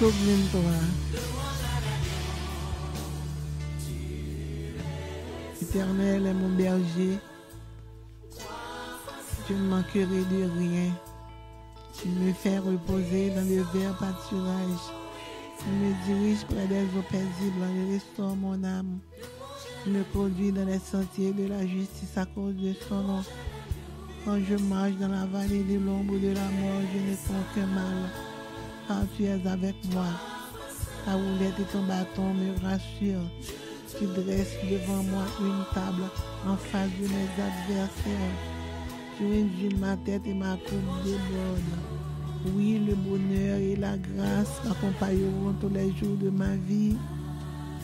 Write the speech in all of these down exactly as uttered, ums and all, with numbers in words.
Psaume vingt-trois. L'Éternel est mon berger, je ne manquerai de rien. Il me fait reposer dans de verts pâturages. Il me dirige près des eaux paisibles. Il restaure mon âme. Il me conduit dans les sentiers de la justice à cause de son nom. Quand je marche dans la vallée de l'ombre de la mort, je ne crains aucun mal, car tu es avec moi. Ta houlette et ton bâton me rassurent. Tu dresses devant moi une table en face de mes adversaires. Tu induis ma tête et ma coupe déborde. Oui, le bonheur et la grâce m'accompagneront tous les jours de ma vie,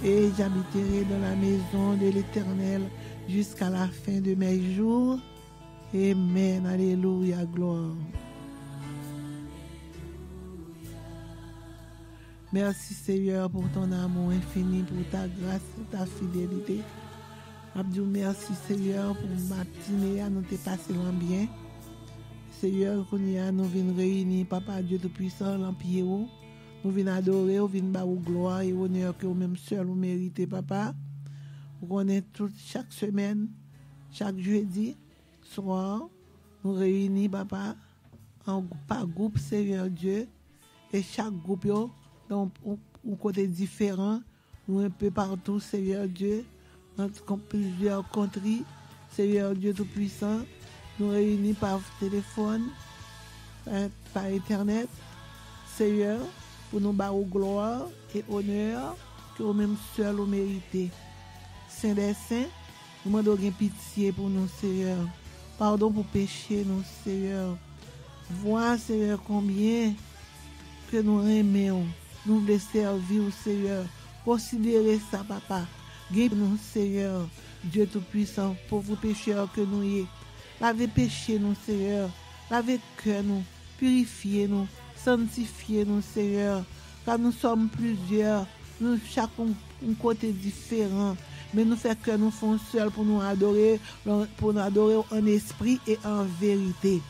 et j'habiterai dans la maison de l'Éternel jusqu'à la fin de mes jours. Amen. Alléluia, gloire. Mèsi, Seyè, pou ton amou enfini, pou ta gras e ta fidelite. M ap di w mèsi, Seyè, pou matine a nou te pase lan byen. Seyè, kounye a nou vin reyini, Papa Dye Toupisan, lan pye w. Nou vin adore w, vin ba w glwa e onè ke w menm sèl ou merite, Papa. Ou konnen tout chak semèn, chak jedi swa, nou reyini, Papa, an, pa gwoup, Seyè Dye, e chak gwoup yo nan yon, yon, yon kote diferan. Nou enpe patou, Seyè Dye, nan kon-, plizyè kontri, Seyè Dye Toupisan. Nou reyini pa telefòn, pa, pa entènèt, Seyè, pou nou ba ou glwa e onè ke ou menm sèl ou merite. Sen dè sen, nou mande w gen pitye pou nou, Seyè. Padon pou peche nou, Seyè. Vwa, Seyè, konbyen ke nou renmen w, nou vle sèvi w, Seyè. Konsidere sa, Papa. Gen nou, Seyè, Dye Toupisan, pòv pechè ke nou ye. Lave peche nou, Seyè. Lave kè nou, pirifye nou, santifye nou, Seyè. Car nous sommes plusieurs, nou chak yon, yon kote diferan, men nou fè kè nou fè yon sèl pou nou adore, pou nou adore w an espri e an verite.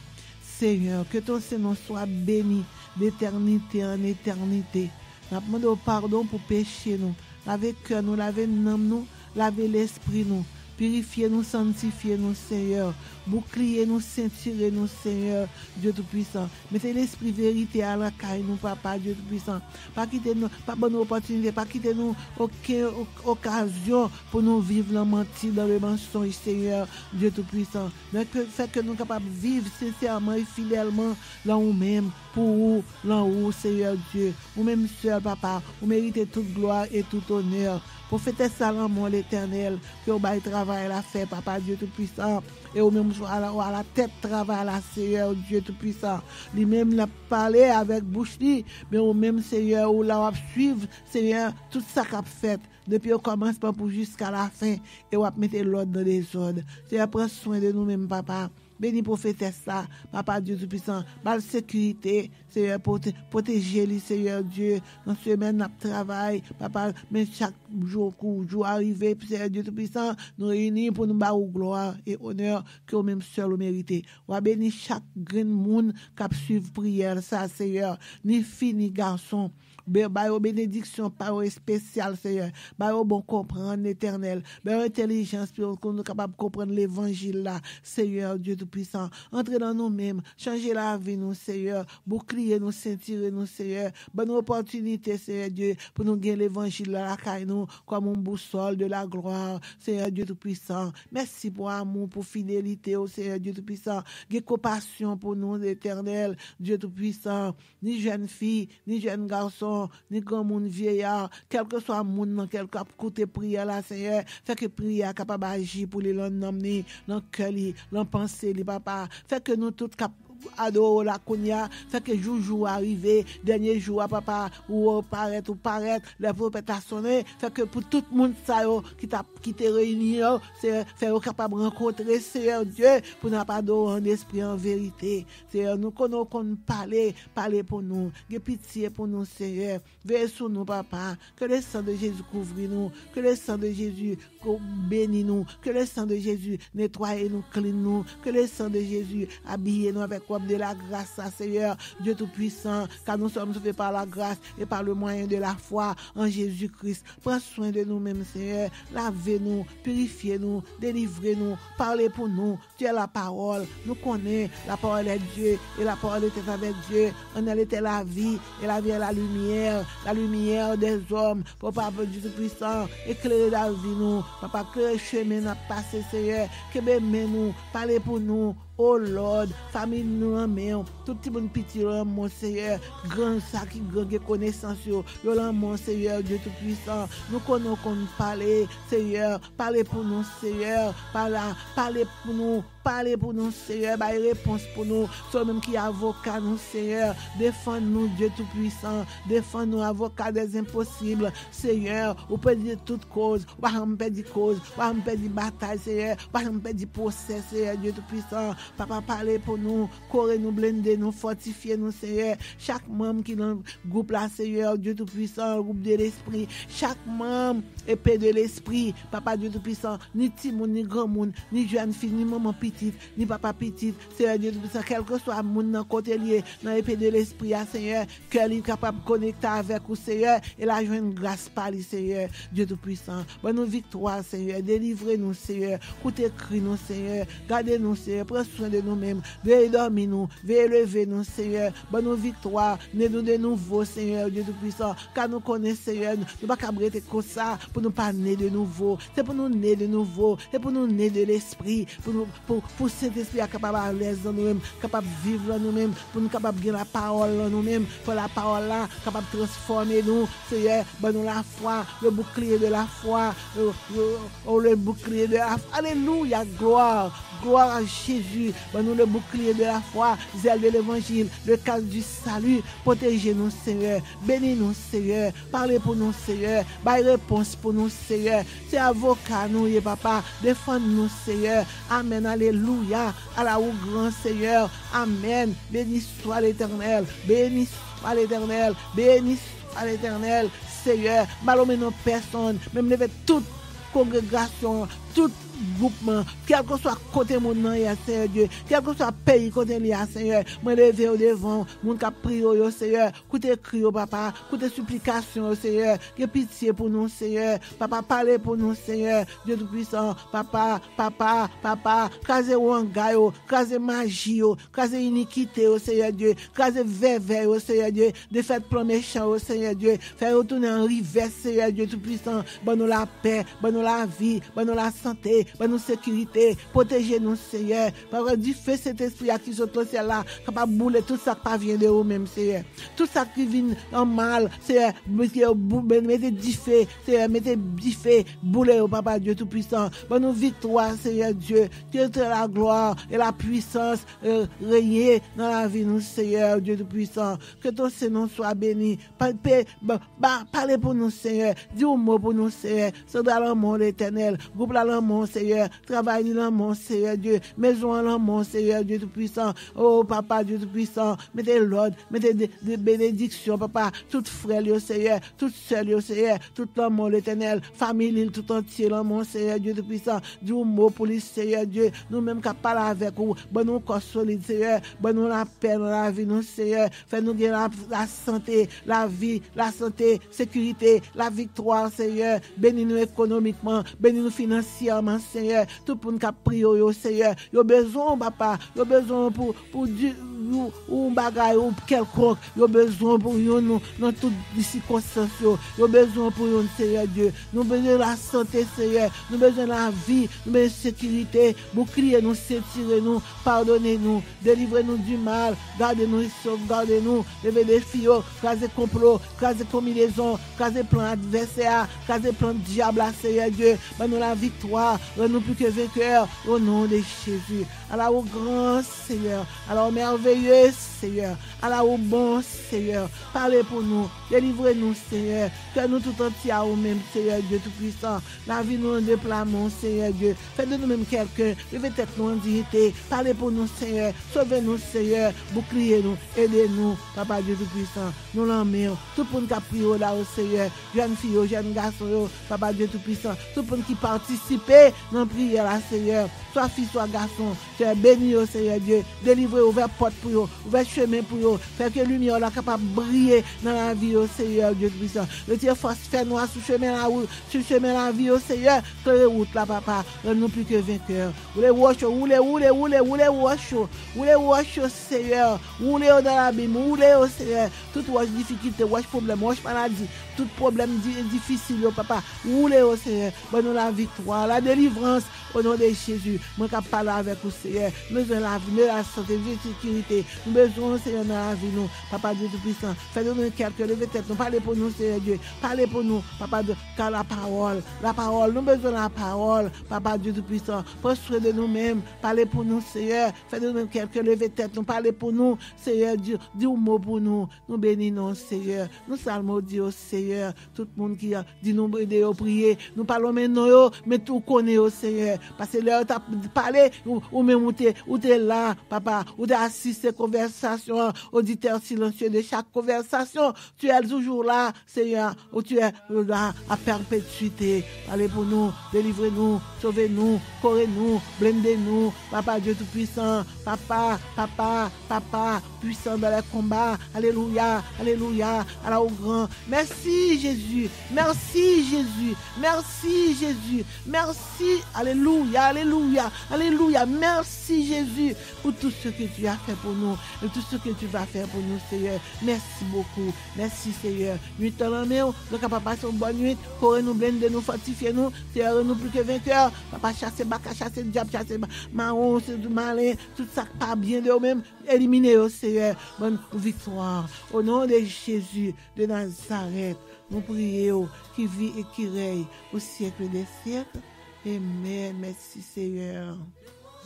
Seyè, que ton Saint-Nom soit béni d'éternité en éternité. N ap mande w padon pou peche nou. Lave kè nou, lave nanm nou, lave lespri nou. Pirifye nou, santifye nou, Seyè. Boukliye nou, sentire nou, Seyè, Dye Toupisan. Mete lespri verite a lakay nou, Papa, Dye Toupisan. Pa kite nou, pa ban nou opòtinite, pa kite nou okenn ok-, okazyon pou nou viv lan manti, dans le mensonge, Seyè, Dye Toupisan. Men ke, fè ke nou kapab viv sensèman e fidèlman lan ou menm, pou ou, lan ou, Seyè Dye. Ou menm sèl, Papa, ou merite tout glwa e tout onè. Pwofetès sa lanmò, Letènèl, ke w bay travay la fè, Papa Dye Toupisan. E ou menm ou a la, ou a la tèt travay la, Seyè Dye Toupisan. Li menm l ap pale avèk bouch li, men ou menm, Seyè, ou la w ap swiv, Seyè, tout sa k ap fèt. Depi okòmansman pou jiska lafen, e w ap mete lòd nan dezòd. Seyè, pran swen de nou menm, Papa. Beni pwofetès la, Papa Dye Toupisan. Ba l sekirite, Seyè, pwote-, pwoteje li, Seyè Dye. Nan semèn n ap travay, Papa, men chak jou kou jou a rive, Seyè Dye Toupisan, nou reyini pou nou ba ou glwa e onè ke ou menm sèl ou merite. W a beni chak grenn moun k ap swiv priyè sa, Seyè, ni fi ni gason. Be-, ba yo benediksyon pa yo espesyal, Seyè. Ba yo bon konprann, Letènèl. Ba yo entèlijans pou yo, pou nou kapab konprann levanjil la, Seyè Dye Toupisan. Antre nan nou menm, chanje lavi nou, Seyè. Boukliye nou, sentire nou, Seyè. Ban nou opòtinite, Seyè Dye, pou nou gen levanjil la lakay nou kòm yon bousòl de la glwa, Seyè Dye Toupisan. Mèsi pou amou, pou fidelite w, Seyè Dye Toupisan. Gen konpasyon pou nou, Letènèl, Dye Toupisan. Ni jèn fi, ni jèn gason, ni granmoun, vyeyè, kèlkeswa moun nan kèl k ap koute priyè la, Seyè, fè ke priyè a kapab aji pou li lan nanm li, lan kè li, lan panse li, Papa. Fè ke nou tout k ap adore w la kounye a, fè ke jou, jou a rive, dènye jou a, Papa, ou parèt, ou parèt, lè twonpèt la sonnen, fè ke pou tout moun sa yo ki t ap, ki te reyini yo, Seyè, fè yo kapab rankontre, Seyè Dye, pou n ap adore w an espri, an verite. Seyè, nou konnen w konn pale, pale pou nou. Gen pitye pou nou, Seyè. Veye sou nou, Papa. Que le sang de Jésus couvre nous. Que le sang de Jésus co-, béni nou. Que le sang de Jésus netwaye nou, clean nou. Que le sang de Jésus abiye nou avèk wòb de la gras la, Seyè, Dye Toupwisan, car nous sommes sauvés par la grâce et par le moyen de la foi en Jésus-Christ. Pran swen de nou menm, Seyè. Lave nou, pirifye nou, delivre nou, pale pou nou. Tu es la parole. Nous connaissons la parole est Dieu et la parole était avec Dieu. En elle était la vie et la vie est la lumière, la lumière des hommes. Papa Dye Toupwisan, eklere lavi nou. Papa, klere chemen n ap pase, Seyè. Kenbe men nou, pale pou nou. O Lòd, fanmi nou nan men w. Tout timoun piti yo nan men w, Seyè. Gran, sa ki gran gen konesans yo, yo nan men w, Seyè, Dye Toupwisan. Nou konnen w konn pale, Seyè. Pale pou nou, Seyè. Pale, pale pou nou. Pale pou nou, Seyè. Bay repons pou nou. Se ou menm ki avoka nou, Seyè. Defann nou, Dye Toupwisan. Defann nou, avoka des impossibles. Seyè, ou pèdi tout koz. Ou pa janm pèdi koz. Ou pa janm pèdi batay, Seyè. Ou pa janm pèdi pwosè, Seyè, Dye Toupwisan. Papa, pale pou nou. Kore nou, blende nou, fòtifye nou, Seyè. Chak manm ki nan gwoup la, Seyè, Dye Toupwisan, gwoup de lespri. Chak manm, epe de lespri, Papa Dye Toupwisan, ni timoun, ni granmoun, ni jèn fi, ni manman pitit, ni papa pitit, Seyè Dye Toupwisan, kèlkeswa moun nan kote l ye, nan epe de lespri a, Seyè, kè li kapab konekte avèk ou, Seyè, e l a jwenn gras pa li, Seyè, Dye Toupwisan. Ban nou viktwa, Seyè, delivre nou, Seyè, koute kri nou, Seyè, gade nou, Seyè, pran swen de nou menm, veye dòmi nou, veye leve nou, Seyè, ban nou viktwa, ne nou de nouvo, Seyè, Dye Toupwisan, ka nou konnen, Seyè, nou pa kab rete konsa pou nou pa ne de nouvo. Se pou nou ne de nouvo, se pou nou ne de lespri, pou nou, pou, pou Sentespri a kapab alèz nan nou menm, kapab viv nan nou menm, pou nou kapab gen lapawòl nan nou menm, pou lapawòl la kapab transfòme nou, Seyè, ban nou lafwa, le bouclier de la foi, le, le, oh, le bouclier de la foi, alelouya, glwa, glwa a Jezi, ban nou le bouclier de la foi, zèl de levanjil, le casque du salut, pwoteje nou, Seyè, beni nou, Seyè, pale pou nou, Seyè, bay repons pou nou, Seyè, se avoka nou ye, Papa, defann nou, Seyè, amèn, alelouya, ala ou gran, Seyè, amèn, béni soit l'Éternel, béni soit l'Éternel, béni soit l'Éternel, Seyè, m pa lonmen non pèsonn, men m leve tout kongregasyon, tout gwoupman, kèlkeswa kote moun nan ye a, Seyè Dye, kèlkeswa peyi kote li a, Seyè, mwen leve yo devan w, moun k ap priye w yo, Seyè, koute kri yo, Papa, koute siplikasyon yo, Seyè, gen pitye pou nou, Seyè, Papa, pale pou nou, Seyè, Dye Toupwisan, Papa, Papa, Papa, kraze wanga yo, kraze maji yo, kraze inikite yo, Seyè Dye, kraze vèvè yo, Seyè Dye, defèt plan mechan yo, Seyè Dye, fè yo tounen an rivès, Seyè Dye Toupwisan, ban nou lapè, ban nou lavi, ban nou lasante, ban nou sekirite, pwoteje nou, Seyè, papa, dife Sentespri a ki sot nan syèl la, kapab boule tout sa k pa vyen de ou menm, Seyè, tout sa ki vin an mal, Seyè, mete yo bou-, mete dife, Seyè, mete dife, boule yo, Papa Dye Toupwisan, ban nou viktwa, Seyè Dye, que te la gloire et la puissance euh, règne dans la vie nous, Seigneur Dieu Tout-Puissant. Que ton Saint-Nom soit béni. Pa, pe, ba, ba, pale pou nou, Seyè. Di yon mo pou nou, Seyè. Sandra lanmò, Letènèl. Gwoup la lanmò, Seyè. Travay li lanmò, Seyè Dye. Mezon an lanmò, Seyè Dye Toupwisan. O, Papa Dye Toupwisan, mete lòd, mete de, de benediksyon, Papa. Tout frè l yo, Seyè. Tout sè l yo, Seyè. Tout lanmò, Letènèl. Fanmi li tout antye lanmò, Seyè Dye Toupwisan. Di yon mo pou li, Seyè Dye. Nou menm k ap pale avèk ou, ban nou kò solid, Seyè. Ban nou lapè nan lavi nou, Seyè. Fè nou gen la, lasante, lavi, lasante, sekirite, laviktwa, Seyè. Beni nou ekonomikman, beni nou finansyèman, Seyè. Tout moun k ap priye w yo, Seyè. Yo bezwen w, Papa. Yo bezwen w pou, pou di, yon, yon bagay ou kèlkonk. Yo bezwen w pou youn nou, nan tout sikonstans yo. Yo bezwen w pou youn, Seyè Dye. Nou bezwen lasante, Seyè. Nou bezwen lavi. Nou bezwen sekirite. Boukliye nou, sentire nou. Padone nou. Delivre nou di mal. Gade nou e sovgade nou. Leve defi yo. Kraze konplo. Kraze konbinezon. Kraze plan advèsè a. Kraze plan dyab la, Seyè Dye. Ban nou laviktwa. Rann nou pli ke venkè. O non de Jezi. Ala ou gran, Seyè. Ala ou mèveye. Dye, Seyè, ala ou bon, Seyè. Pale pou nou, delivre nou, Seyè. Kè nou tout antye a ou menm, Seyè Dye Toupisan. Lavi nou nan de pla men w, Seyè Dye. Fè de nou menm kèlken, leve tèt nou an diyite. Pale pou nou, Seyè. Sove nou, Seyè. Boukliye nou, ede nou, Papa Dye Toupisan. Nou nan men w. Tout moun k ap priye w la, o Seyè. Jèn fi yo, jèn gason yo, Papa Dye Toupisan. Tout moun ki patisipe nan priyè la, Seyè. Swa fi, swa gason. Seyè, beni yo, Seyè Dye. Delivre yo, ouvè pòt pou yo. Ouvè chemen pou yo. Fè ke limyè w la kapab briye nan lavi yo, Seyè Dye Toupisan. Retire fòs fènwa sou chemen la, sou chemen lavi yo, Seyè. Klere wout la, papa. Rann nou pli ke venkè. Woule wòch yo, woule, woule, woule, woule wòch yo. Woule wòch yo, Seyè. Woule yo nan labim, woule yo, Seyè. Tout wòch difikilte, wòch pwoblèm, wòch maladi, tout pwoblèm di-, difisil yo, papa. Woule yo, Seyè. Ban nou laviktwa, ladelivrans, o non de Jezi. Mwen k ap pale avèk ou, Seyè. M bezwen lavi, m bezwen lasante, m bezwen sekirite. Nou bezwen w, Seyè, nan lavi nou. Papa Dye Toupisan, fè de nou kèlken, leve tèt nou. Pale pou nou, Seyè Dye. Pale pou nou, Papa Dye. Ka lapawòl, lapawòl. Nou bezwen lapawòl, Papa Dye Toupisan. Pran swen de nou menm. Pale pou nou, Seyè. Fè de nou menm kèlken, leve tèt nou. Pale pou nou, Seyè. Di, di yon mo pou nou. Nou beni non w, Seyè. Nou salmodi w, Seyè. Tout moun ki, a, di nou ede yo priye. Nou pa lonmen non yo, men tou konnen yo, Seyè. Paske lè yo t ap pale, ou, ou menm ou te, ou te la, papa. Ou te asiste konvèsasyon an, oditè silansye de chak konvèsasyon. Tu es toujours là, Seyè. Ou tu es là à perpétuité. Pale pou nou, delivre nou, sove nou, kore nou, blende nou. Papa Dye Toupisan, papa, papa, papa. Puissant dans les combats. Alelouya, alelouya, ala ou gran. Mèsi, Jezi. Mèsi, Jezi. Mèsi, Jezi. Mèsi. Alelouya, alelouya, alelouya. Mèsi, Jezi, pou tout ce que tu as fait pour nous et tout ce que tu vas faire pour nous, Seyè. Mèsi bokou. Mèsi, Seyè. Nwit lan nan men w. Nou kapab pase yon bòn nwit. Kore nou, blende nou, fòtifye nou. Seyè, rann nou pli ke venkè. Papa, chase baka, chase dyab, chase ma-, mawon, se malen. Tout sa k pa byen de ou menm. Elimine yo, Seyè. Ban nou viktwa. O non de Jezi de Nazarèt, nou priye w, ki viv e ki rèy au siècle des siècles. Amen. Mèsi, Seyè.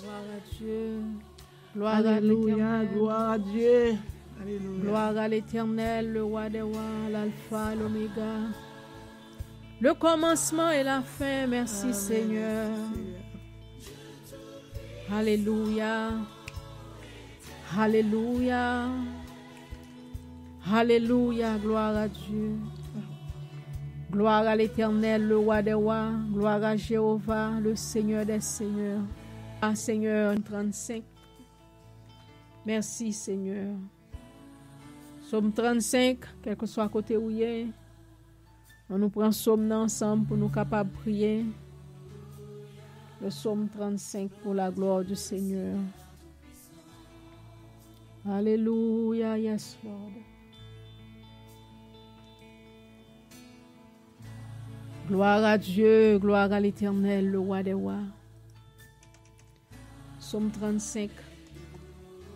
Gloire à Dieu. Gloire à Alelouya, l'Éternel. Gloire à Dieu. Alelouya. Gloire à l'Éternel, le roi des rois, l'alpha, l'oméga. Le commencement et la fin, merci Seigneur. Alelouya. Alelouya. Alelouya, gloire à Dieu. Gloire à l'Éternel, le roi des rois. Gloire à Jéhovah, le Seigneur des seigneurs. Ah, Seigneur, trannsenk. Mèsi, Seigneur. Sòm trannsenk, kèlkeswa kote ou ye, ann nou pran sòm nan ansanm pou nou kapab priye. Le psaume trente-cinq pour la gloire du Seigneur. Alelouya, yes, Lord. Gloire à Dieu, gloire à l'Éternel, le roi des rois. Psaume trente-cinq.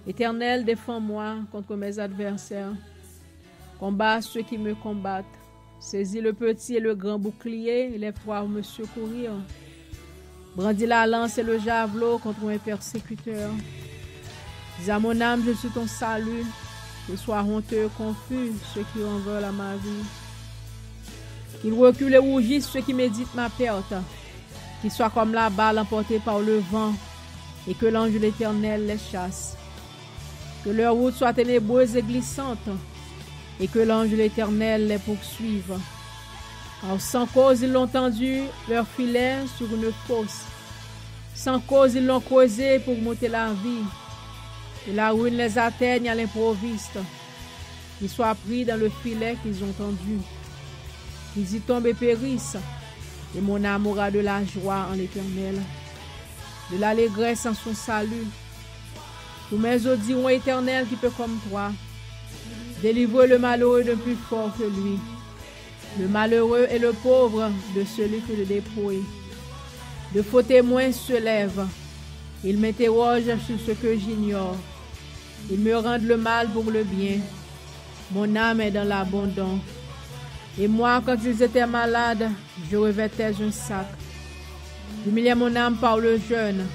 Éternel, défends-moi contre mes adversaires. Combat ceux qui me combattent. Saisis le petit et le grand bouclier, et lève-toi à me secourir. Brandis la lance et le javelot contre mes persécuteurs. Dis à mon âme, je suis ton salut. Qu'ils soient honteux et confus ceux qui renveulent à ma vie. Qu'ils reculent et rougissent ceux qui méditent ma perte. Qu'ils soient comme la balle emportée par le vent, et que l'ange de l'Éternel les chasse. Que leur route soit ténébreuse et glissante, et que l'ange de l'Éternel les poursuive. Car sans cause ils ont tendu leur filet sur une fosse. Sans cause ils l'ont creusé pour monter la vie. Que la ruine les atteigne à l'improviste. Qu'ils soient pris dans le filet qu'ils ont tendu. Qu'ils y tombent et périssent. Et mon âme aura de la joie en l'Éternel, de l'allégresse en son salut. Tous mes os diront, Éternel, qui peut comme toi? Délivre le malheureux d'un plus fort que lui, le malheureux et le pauvre de celui que je dépouille, de faux témoins se lèvent. Ils m'interrogent sur ce que j'ignore. Ils me rendent le mal pour le bien. Mon âme est dans l'abandon. Et moi, quand ils étaient malades, je revêtais un sac. J'humiliais mon âme par le jeûne.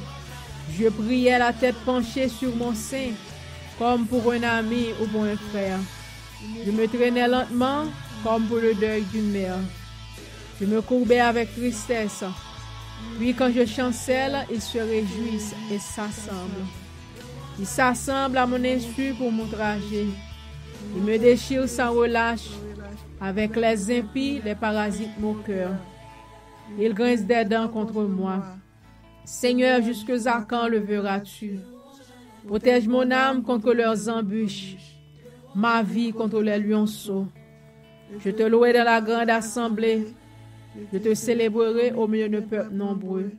Je priais la tête penchée sur mon sein. comme pour un ami ou pour un frère. Je me traînais lentement, comme pour le deuil d'une mère. Je me courbai avec tristesse. Puis quand je chancelle, ils se réjouissent et s'assemblent. Ils s'assemblent à mon insu pour m'outrager. Ils me déchirent sans relâche. Avec les impies, les parasites moqueurs. Ils grincent des dents contre moi. Seigneur, jusqu'à quand le verras-tu? Protège mon âme contre leurs embûches, ma vie contre les lionceaux. Je te louerai dans la grande assemblée, je te célébrerai au milieu d'un peuple nombreux.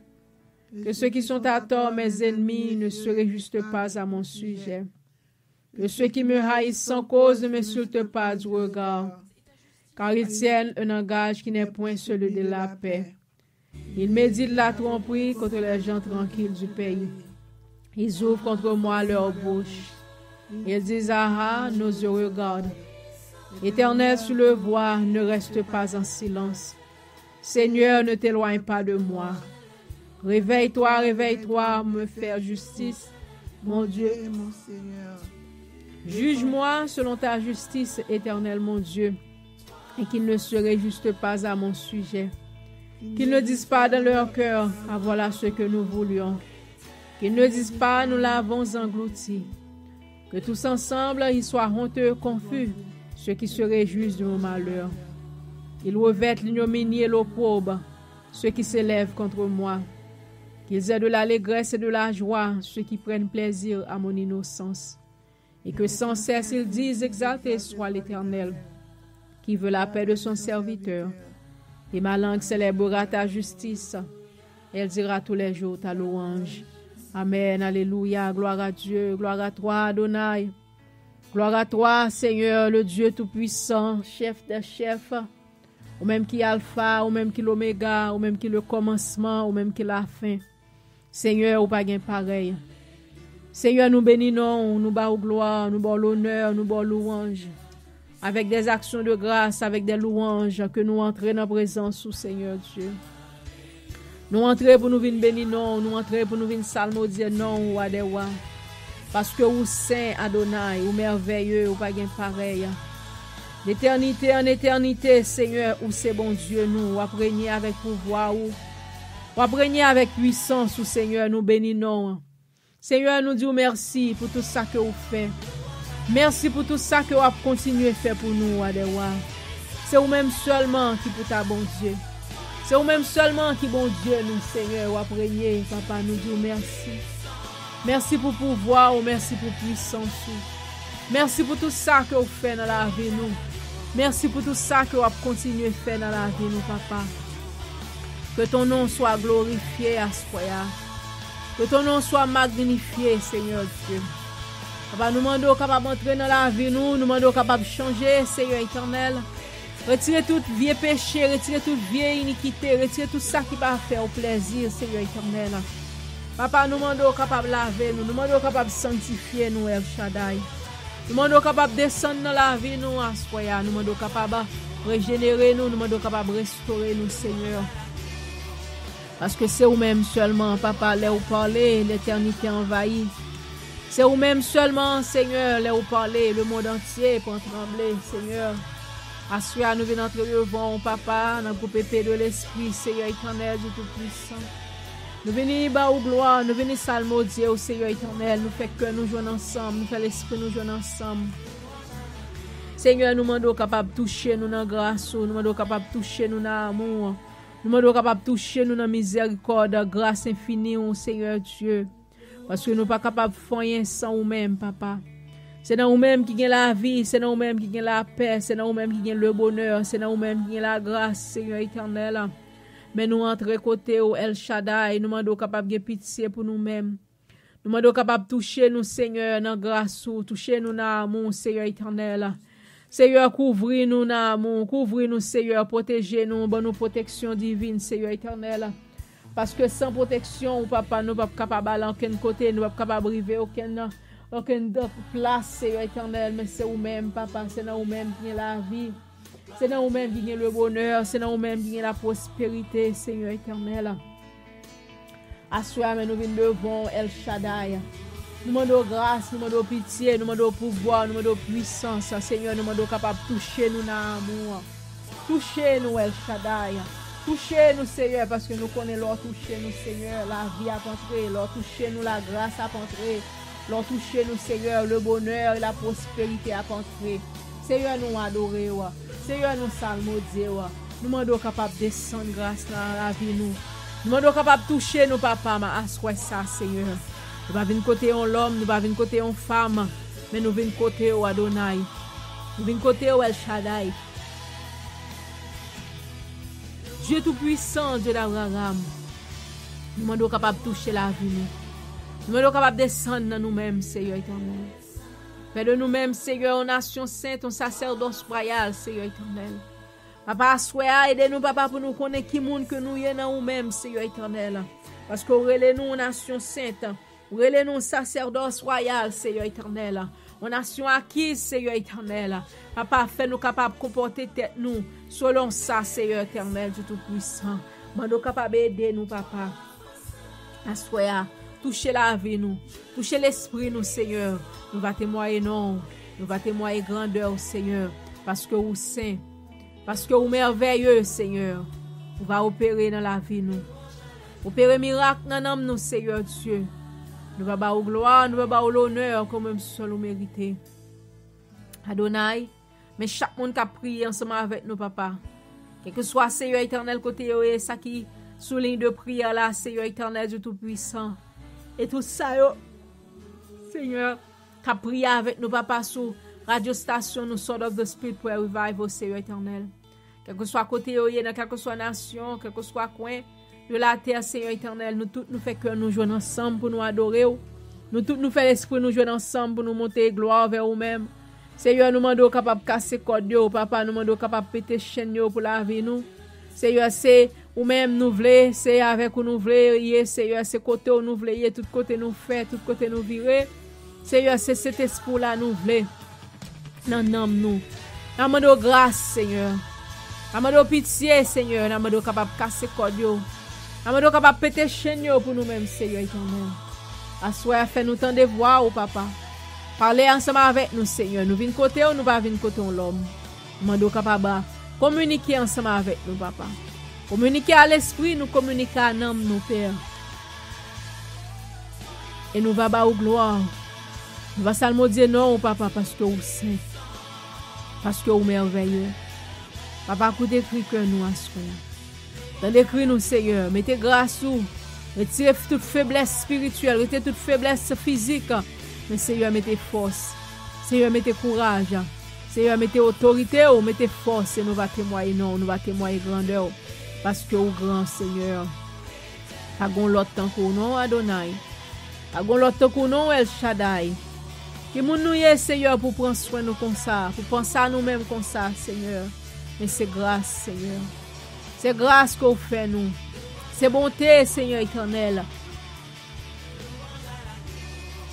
Que ceux qui sont à tort mes ennemis ne se réjouissent pas à mon sujet. Que ceux qui me haïssent sans cause ne m'insultent pas du regard, car ils tiennent un langage qui n'est point celui de la paix. Ils méditent la tromperie contre les gens tranquilles du pays. Ils ouvrent contre moi leur bouche. Ils disent: Ah, ah, nos yeux regardent. Éternel, tu le vois, ne reste pas en silence. Seigneur, ne t'éloigne pas de moi. Réveille-toi, réveille-toi, me faire justice, mon Dieu et mon Seigneur. Juge-moi selon ta justice, Éternel mon Dieu, et qu'ils ne se réjouissent pas à mon sujet. Qu'ils ne disent pas dans leur cœur: Ah, voilà ce que nous voulions. Qu'ils ne disent pas: Nous l'avons englouti. Que tous ensemble ils soient honteux, confus, ceux qui se réjouissent de mon malheur. Ils revêtent l'ignominie et l'opprobre, ceux qui s'élèvent contre moi. Qu'ils aient de l'allégresse et de la joie, ceux qui prennent plaisir à mon innocence. Et que sans cesse ils disent: Exalté soit l'Éternel, qui veut la paix de son serviteur. Et ma langue célébrera ta justice, elle dira tous les jours ta louange. Amen, alelouya, gloire à Dieu, gloire à toi, Adonai. Gloire à toi, Seigneur, le Dieu tout-puissant, chef des chefs. Ou menm ki Alfa, ou menm ki Lomega, ou menm ki le kòmansman, ou menm ki lafen. Senyè, ou pa gen parèy. Senyè, nou beni non w, nou ba w glwa, nou ba w lonè, nou ba w louwanj. Avec des actions de grâce, avec des louanges, ke nou antre nan prezans ou, Senyè Dye. Nou antre pou nou vin beni non w, nou antre pou nou vin salmodye non w, Wa dè wa. Paske ou sen, Adonay, ou mèvèye, ou pa gen parèy. D'éternité en éternité, Senyè, ou se Bondye nou, w ap renye avèk pouvwa ou, w ap renye avèk pwisans ou, Senyè, nou beni non w. Senyè, nou di w mèsi pou tout sa ke ou fè. Mèsi pou tout sa ke w ap kontinye fè pou nou, Wa dè wa. Se ou menm sèlman ki pou ta Bondye. Se ou menm sèlman ki Bondye nou, Senyè, w ap renye, Papa, nou di w mèsi. Mèsi pou pouvwa ou, mèsi pou pwisans ou. Mèsi pou tout sa ke w fè nan lavi nou. Mèsi pou tout sa ke w ap kontinye fè nan lavi nou, Papa. Que ton nom soit glorifié aswè a. Que ton nom soit magnifié, Senyè Dye. Papa, nou mande w kapab antre nan lavi nou, nou mande w kapab chanje, Senyè Etènèl. Retire tout vye peche, retire tout vye inikite, retire tout sa ki pa fè w plèzi, Senyè Etènèl. Papa, nou mande w kapab lave nou, nou mande w kapab sanktifye nou, El Shaddai. Nou mande w kapab desann nan lavi nou aswè a, nou mande w kapab rejenere nou, nou mande w kapab restore nou, Senyè. Paske se ou menm sèlman, Papa, lè ou pale, letènite anvayi. Se ou menm sèlman, Senyè, lè ou pale, lemonn antye pran tranble, Senyè. Aswè a, nou vin antre devan w, Papa, nan gwoup epe de lespri, Senyè Etènèl, Dye Toupwisan. Nou vini ba ou glwa, nou vini salmodye w, Senyè Etènèl. Nou fè kè nou jwenn ansanm, nou fè lespri nou jwenn ansanm. Senyè, nou mande w kapab touche nou nan gras ou, nou mande w kapab touche nou nan amou w. Nou mande w kapab touche nou nan mizèrikòd, gras enfini w, Senyè Dye. Paske nou pa kapab fè anyen san ou menm, Papa. Se nan ou menm ki gen lavi, se nan ou menm ki gen lapè, se nan ou menm ki gen lebonè, se nan ou menm ki gen lagras, Senyè Etènèl. Men nou antre kote w, El Shaddai, nou mande w kapab gen pitye pou nou menm. Nou mande w kapab touche nou, Senyè, nan gras ou, touche nou nan amou w, Senyè Etènèl. Seyè, kouvri nou nan amou, kouvri nou, Seyè, pwoteje nou, ban nou pwoteksyon divin, Seyè Etènèl. Paske san pwoteksyon ou, Papa, nou p ap kapab al ankenn kote, nou p ap kapab rive okenn, okenn dòt plas, Seyè Etènèl, men se ou menm, Papa, se nan ou menm ki gen lavi. Se nan ou menm ki gen lebonè, se nan ou menm ki gen lapwosperite, Senyè Etènèl. Aswè a, men nou vin devan w, El Shaddai. Nou mande w gras, nou mande w pitye, nou mande w pouvwa, nou mande w pwisans. Senyè, nou mande w kapab touche nou nan amou an. Touche nou, El Shaddai. Touche nou, Senyè, paske nou konnen lè w touche nou, Senyè, lavi ap antre. Lè w touche nou, lagras ap antre. Lè w touche nou, Senyè, le bonè e la pwosperite ap antre. Senyè, nou adore w. Senyè, nou salmodye w. Nou mande w kapab desann gras nan lavi nou. Nou mande w kapab touche nou, papa, ma aswè sa, Senyè. Nou pa vin kote yon lòm, nou pa vin kote yon fanm, men nou vin kote w, Adonai. Nou vin kote w, El Shaddai. Dye Toupwisan, Dye d'Abraham. Nou mande w kapab touche lavi nou. Nou mande w kapab desann nan nou menm, Senyè Etènèl. Fè de nou menm, Senyè, yon nasyon sent, yon sasèdòs wayal, Senyè Etènèl. Papa, aswè a, ede nou, papa, pou nou konnen ki moun ke nou ye nan ou menm, Senyè Etènèl. Paske w rele nou yon nasyon sent, ou rele nou yon sasèdòs wayal, Senyè Etènèl. Yon nasyon akiz, Senyè Etènèl. Papa, fè nou kapab konpòte tèt nou selon sa, Senyè Etènèl, Dye Toupwisan. Mande w kapab ede nou, papa. Aswè a, touche lavi nou, touche lespri nou, Senyè. Nou va temwaye non w, nou va temwaye grandè w, Senyè, paske ou sen, paske ou mèvèye, Senyè. Ou va opere nan lavi nou. Opere mirak nan nanm nou, Senyè Dye. Nou va ba ou glwa, nou va ba ou lonè ke ou menm sèl ou merite. Adonai, men chak moun k ap priye ansanm avèk nou, papa. Kèlkeswa, Senyè Etènèl, kote yo ye, sa ki sou liy de priyè la, Senyè Etènèl, Dye Toupwisan. E tout sa yo, Senyè, k ap priye avèk nou, papa, sou radyostasyon nou, Sword of the Spirit Prayer Revival, Senyè Etènèl. Kèlkeswa kote yo ye, nan kèlkeswa nasyon, kèlkeswa kwen de latè, Senyè Etènèl, nou tout nou fè kè nou jwenn ansanm pou nou adore w. Nou tout nou fè lespri nou jwenn ansanm pou nou monte glwa vè ou menm. Senyè, nou mande w kapab kase kòd yo, papa, nou mande w kapab pete chenn yo pou lavi nou. Senyè, se ou menm nou vle, se avèk ou nou vle ye, Senyè, se kote w nou vle ye, tout kote nou fè, tout kote nou vire. Senyè, se Sentespri w la nou vle nan nanm nou. N ap mande w gras, Senyè. N ap mande w pitye, Senyè. N ap mande w kapab kase kòd yo. N ap mande w kapab pete chenn yo pou nou menm, Senyè Etènèl. Aswè a, fè nou tande vwa w, papa. Pale ansanm avèk nou, Senyè. Nou vin kote w, nou pa vin kote yon lòm. Mande w kapab kominike ansanm avèk nou, papa. Kominike a lespri nou, kominike a nanm nou, Pè. E nou va ba ou glwa. Nou va salmodye non w, papa, paske ou sen. Paske ou mèvèye. Papa, koute kri kè nou aswè a. Tande kri nou, Seyè. Mete gras ou. Retire tout feblès espirityèl, retire tout feblès fizik. Men, Seyè, mete fòs. Seyè, mete kouraj. Seyè, mete otorite w, mete fòs, e nou va temwaye non w, nou va temwaye grandè w. Paske ou gran, Seyè. Pa gon lòt tankou w non, Adonay. Pa gon lòt tankou w non, El Shaddai. Ki moun nou ye, Seyè, pou pran swen nou konsa, pou panse a nou menm konsa, Seyè? Men se gras, Seyè. Se gras ke w fè nou. Se bonte, Seyè Etènèl.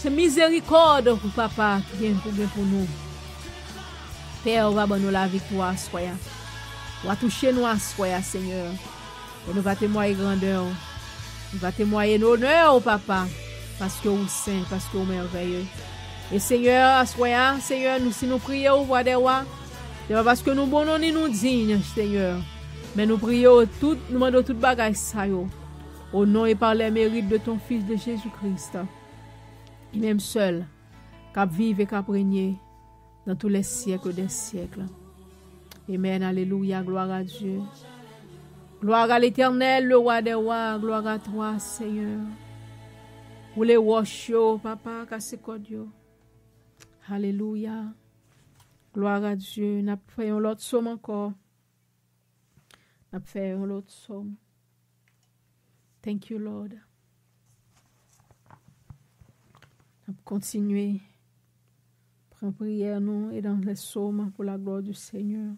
Se mizerikòd pou papa ki gen pou gen pou nou. Pè, ou va ban nou laviktwa aswè a. Ou va touche nou aswè a, Seyè. E nou va temwaye grandè w. Nou va temwaye lonè w, papa, paske ou sen, paske ou mèvèye. E Seyè, aswè a, Seyè, nou, si nou priye w, Wa dè wa, se pa paske nou bon non ni nou diy, Seyè. Men nou priye w tout, nou mande w tout bagay sa yo. Au nom et par les mérites de ton Fils de Jésus-Christ. Li menm sèl k ap viv e k ap renye dans tous les siècles des siècles. Amen, alelouya, gloire à Dieu. Gloire à l'Éternel, le roi des rois, gloire à toi, Seigneur. Woule wòch yo, papa, kase kòd yo. Alelouya. Gloire à Dieu. N ap fè yon lòt sòm ankò. N ap fè yon lòt sòm. Thank you, Lord. N ap kontinye pran priyè nou e dans les psaumes pour la gloire du Seigneur.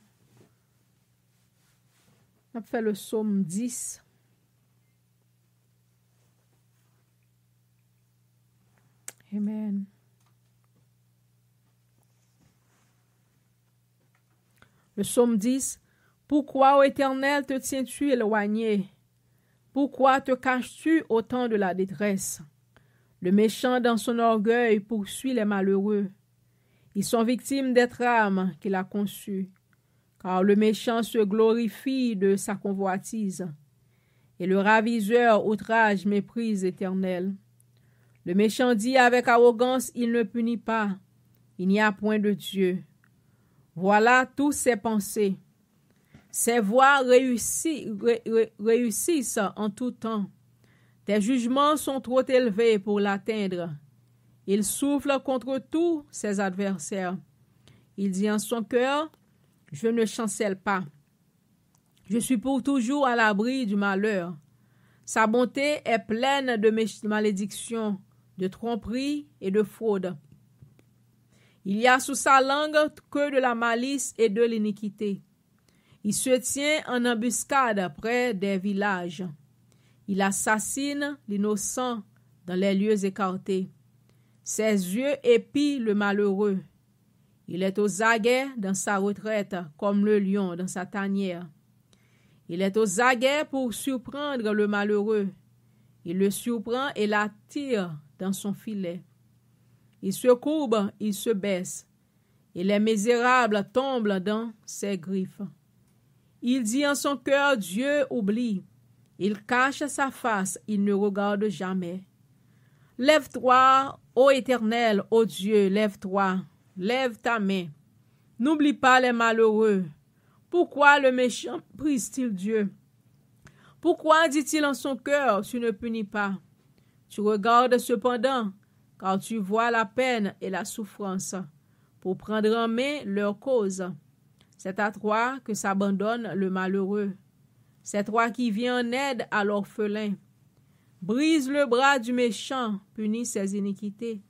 N ap fè le psaume dix. Amen. Le psaume dix. Pourquoi, ô Éternel, te tiens-tu éloigné? Pourquoi te caches-tu au temps de la détresse? Le méchant, dans son orgueil, poursuit les malheureux. Ils sont victimes des trames qu'il a conçues, car le méchant se glorifie de sa convoitise, et le raviseur outrage, méprise l'Éternel. Le méchant dit avec arrogance : « Il ne punit pas, il n'y a point de Dieu. » Voilà toutes ses pensées. Ses voies réussi-, ré-, ré-, réussissent en tout temps. Tes jugements sont trop élevés pour l'atteindre. Il souffle contre tous ses adversaires. Il dit en son cœur : « Je ne chancelle pas. Je suis pour toujours à l'abri du malheur. » Sa bonté est pleine de mé-, malédictions, de tromperies et de fraudes. Il y a sous sa langue que de la malice et de l'iniquité. Il se tient en embuscade près des villages. Il assassine l'innocent dans les lieux écartés. Ses yeux épient le malheureux. Il est aux aguets dans sa retraite, comme le lion dans sa tanière. Il est aux aguets pour surprendre le malheureux. Il le surprend et l'attire dans son filet. Il se courbe, il se baisse, et les misérables tombent dans ses griffes. Il dit en son cœur : « Dieu oublie. » Il cache sa face, il ne regarde jamais. Lève-toi, ô Éternel, ô Dieu, lève-toi, lève ta main. N'oublie pas les malheureux. Pourquoi le méchant prise-t-il Dieu ? Pourquoi dit-il en son cœur : « Tu ne punis pas ? » Tu regardes cependant, car tu vois la peine et la souffrance, pour prendre en main leur cause. C'est à toi que s'abandonne le malheureux. C'est toi qui viens en aide à l'orphelin. Brise le bras du méchant, punis ses iniquités,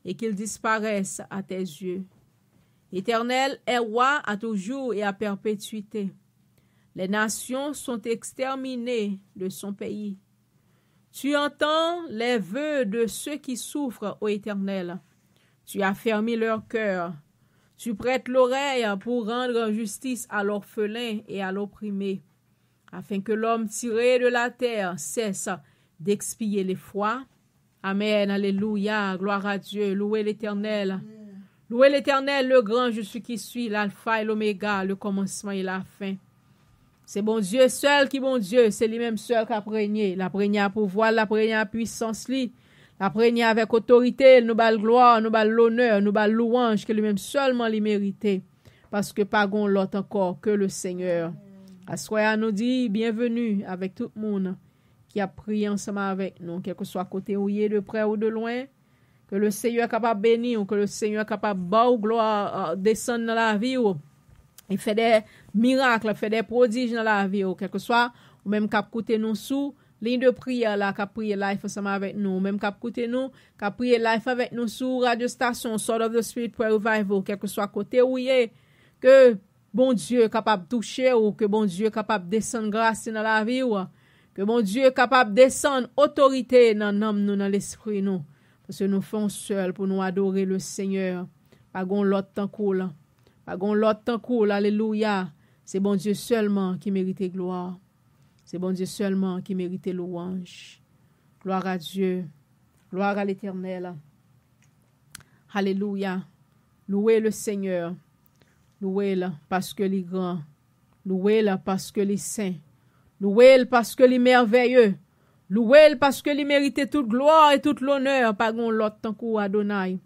et qu'il disparaisse à tes yeux. L'Éternel est roi à toujours et à perpétuité. Les nations sont exterminées de son pays. Tu entends les vœux de ceux qui souffrent, ô Éternel. Tu affermis leur cœur. Tu prêtes l'oreille pour rendre justice à l'orphelin et à l'opprimé, afin que l'homme tiré de la terre cesse d'expier l'effroi. Amen, alelouya, glwa a Dye, louwe Letènèl. Louwe Letènèl, le gran, je suis qui suis, l'alfa et l'oméga, le kòmansman e lafen. Se Bondye sèl ki Bondye, se li menm sèl k ap renye. L ap renye a pouvwa l, l ap renye a pwisans li, l ap renye avèk otorite l, nou ba l glwa, nou ba l lonè, nou ba l louwanj ke li menm sèlman li merite, paske pa gon lòt ankò ke le Senyè. Aswè a nou di byenveni avèk tout moun ki ap priye ansanm avèk nou, kèlkeswa kote ou ye, de prè ou de lwen, ke le Senyè kapab beni w, ke le Senyè kapab ba w glwa, euh, desann nan lavi w, e fè de mirak, fè de pwodij nan lavi w, kèlkeswa ou menm k ap koute nou sou liy de priyè la, k ap priye live ansanm avèk nou, ou menm k ap koute nou, k ap priye live avèk nou sou radyo stasyon Sword of the Spirit Prayer Revival, kèlkeswa kote ou ye, ke Bondye kapab touche w, ke Bondye kapab desann gras li nan lavi w, ke Bondye kapab desann otorite nan nanm nou, nan lespri nou. Paske nou fè yon sèl pou nou adore le Senyè. Pa gon lòt tankou l. Pa gon lòt tankou l. Alelouya. Se Bondye sèlman ki merite glwa. Se Bondye sèlman ki merite louwanj. Gloire à Dieu. Gloire à l'Éternel. Alelouya. Louwe le Senyè. Louwe l paske li gran. Louwe l paske li sen. Louwe l paske li mèvèye. Louwe l paske li merite tout glwa e tout lonè. Pa gon lòt tankou Adonay.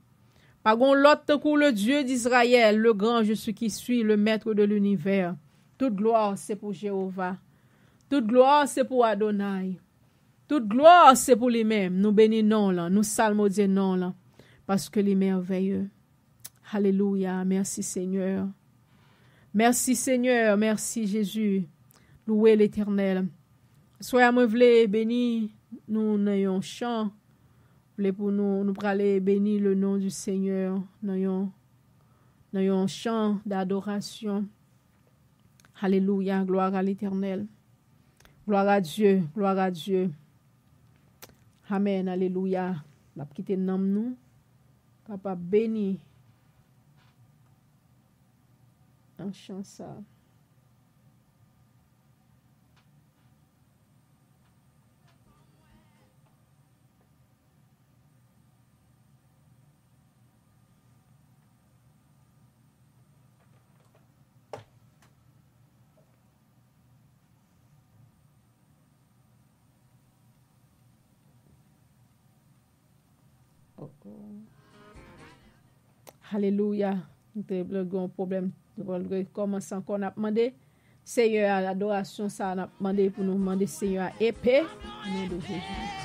Pa gon lòt tankou le Dieu d'Israël, le grand je suis qui suis, le maître de l'univers. Tout glwa se pou Jewova. Tout glwa se pou Adonay. Tout glwa se pou li menm. Nou beni non l, nou salmodye non l, paske li mèvèye. Alelouya. Mèsi, Senyè. Mèsi, Senyè. Mèsi, Jezi. Louwe Letènèl. Aswè a, mwen vle beni nou nan yon chan. Vle pou nou, nou prale beni le nom du Senyè nan yon, nan yon chan dadorasyon. Alelouya, gloire à l'Éternel. Gloire à Dieu, gloire à Dieu. Amen, alelouya. N ap kite nanm nou kapab beni nan chan sa. Alelouya. Nou te gen yon pwoblèm. Nou pral rekòmanse ankò. N ap mande Seyè a, adorasyon sa a, n ap mande pou nou mande Seyè a epe. Nan non de Jezi.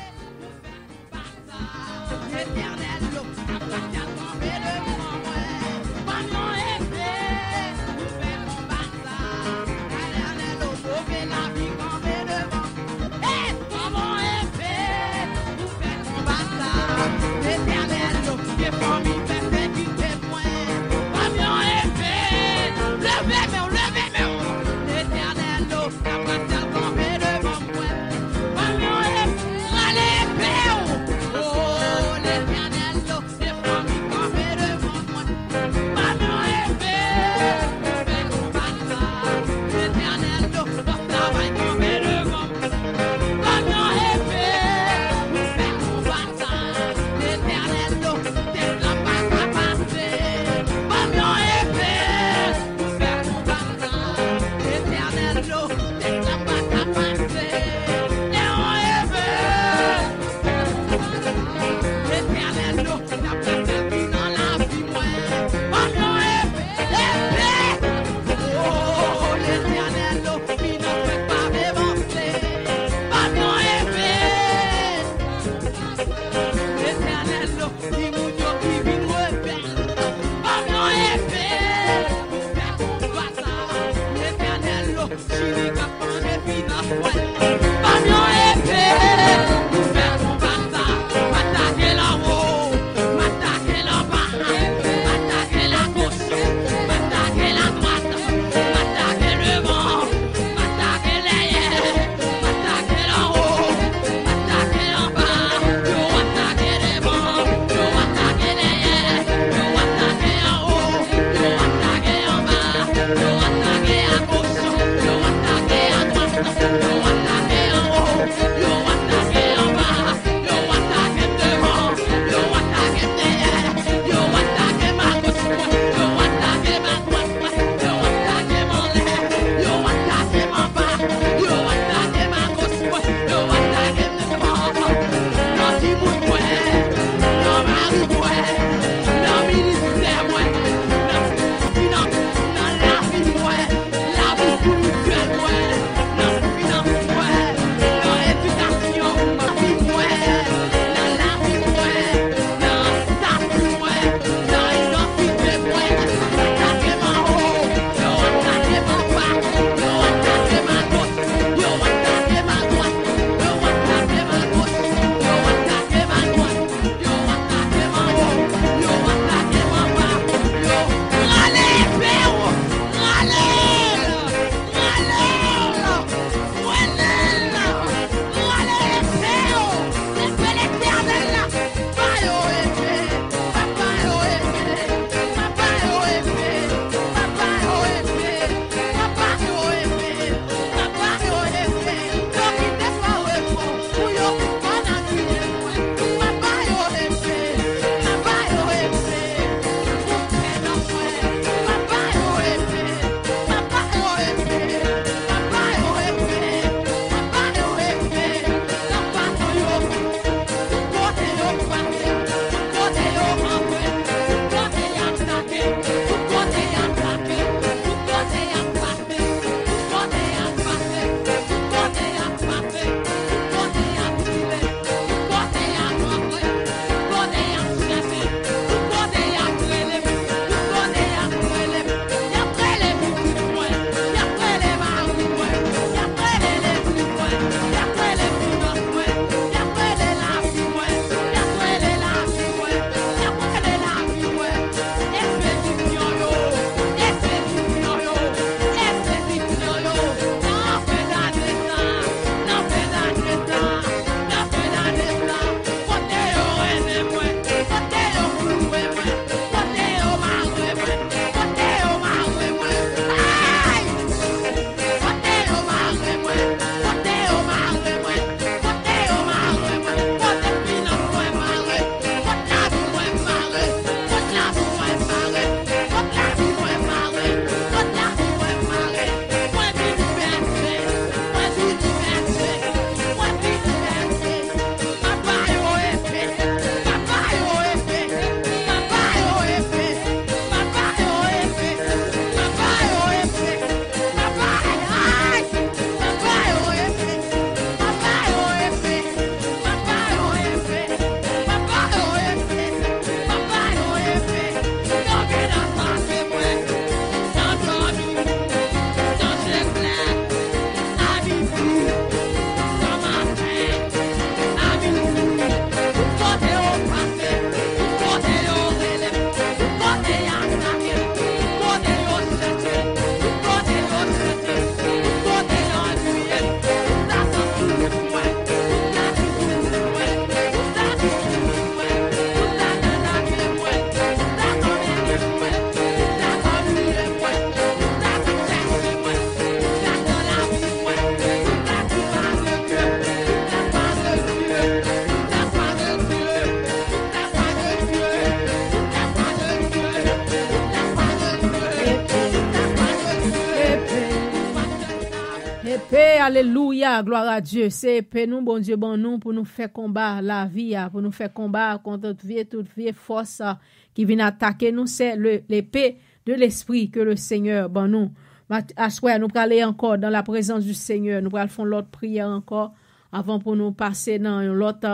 Alelouya, glwa a Dye. Se epe nou Bondye ban nou pou nou fè konba lavi a, pou nou fè konba kont tout vye, tout vye fòs a ki vin atake nou. Se le, lepe de lespri ke le Senyè ban nou. Aswè, nou prale ankò dan la prezans du Senyè. Nou pral fè yon lòt priyè ankò avan pou nou pase nan yon lòt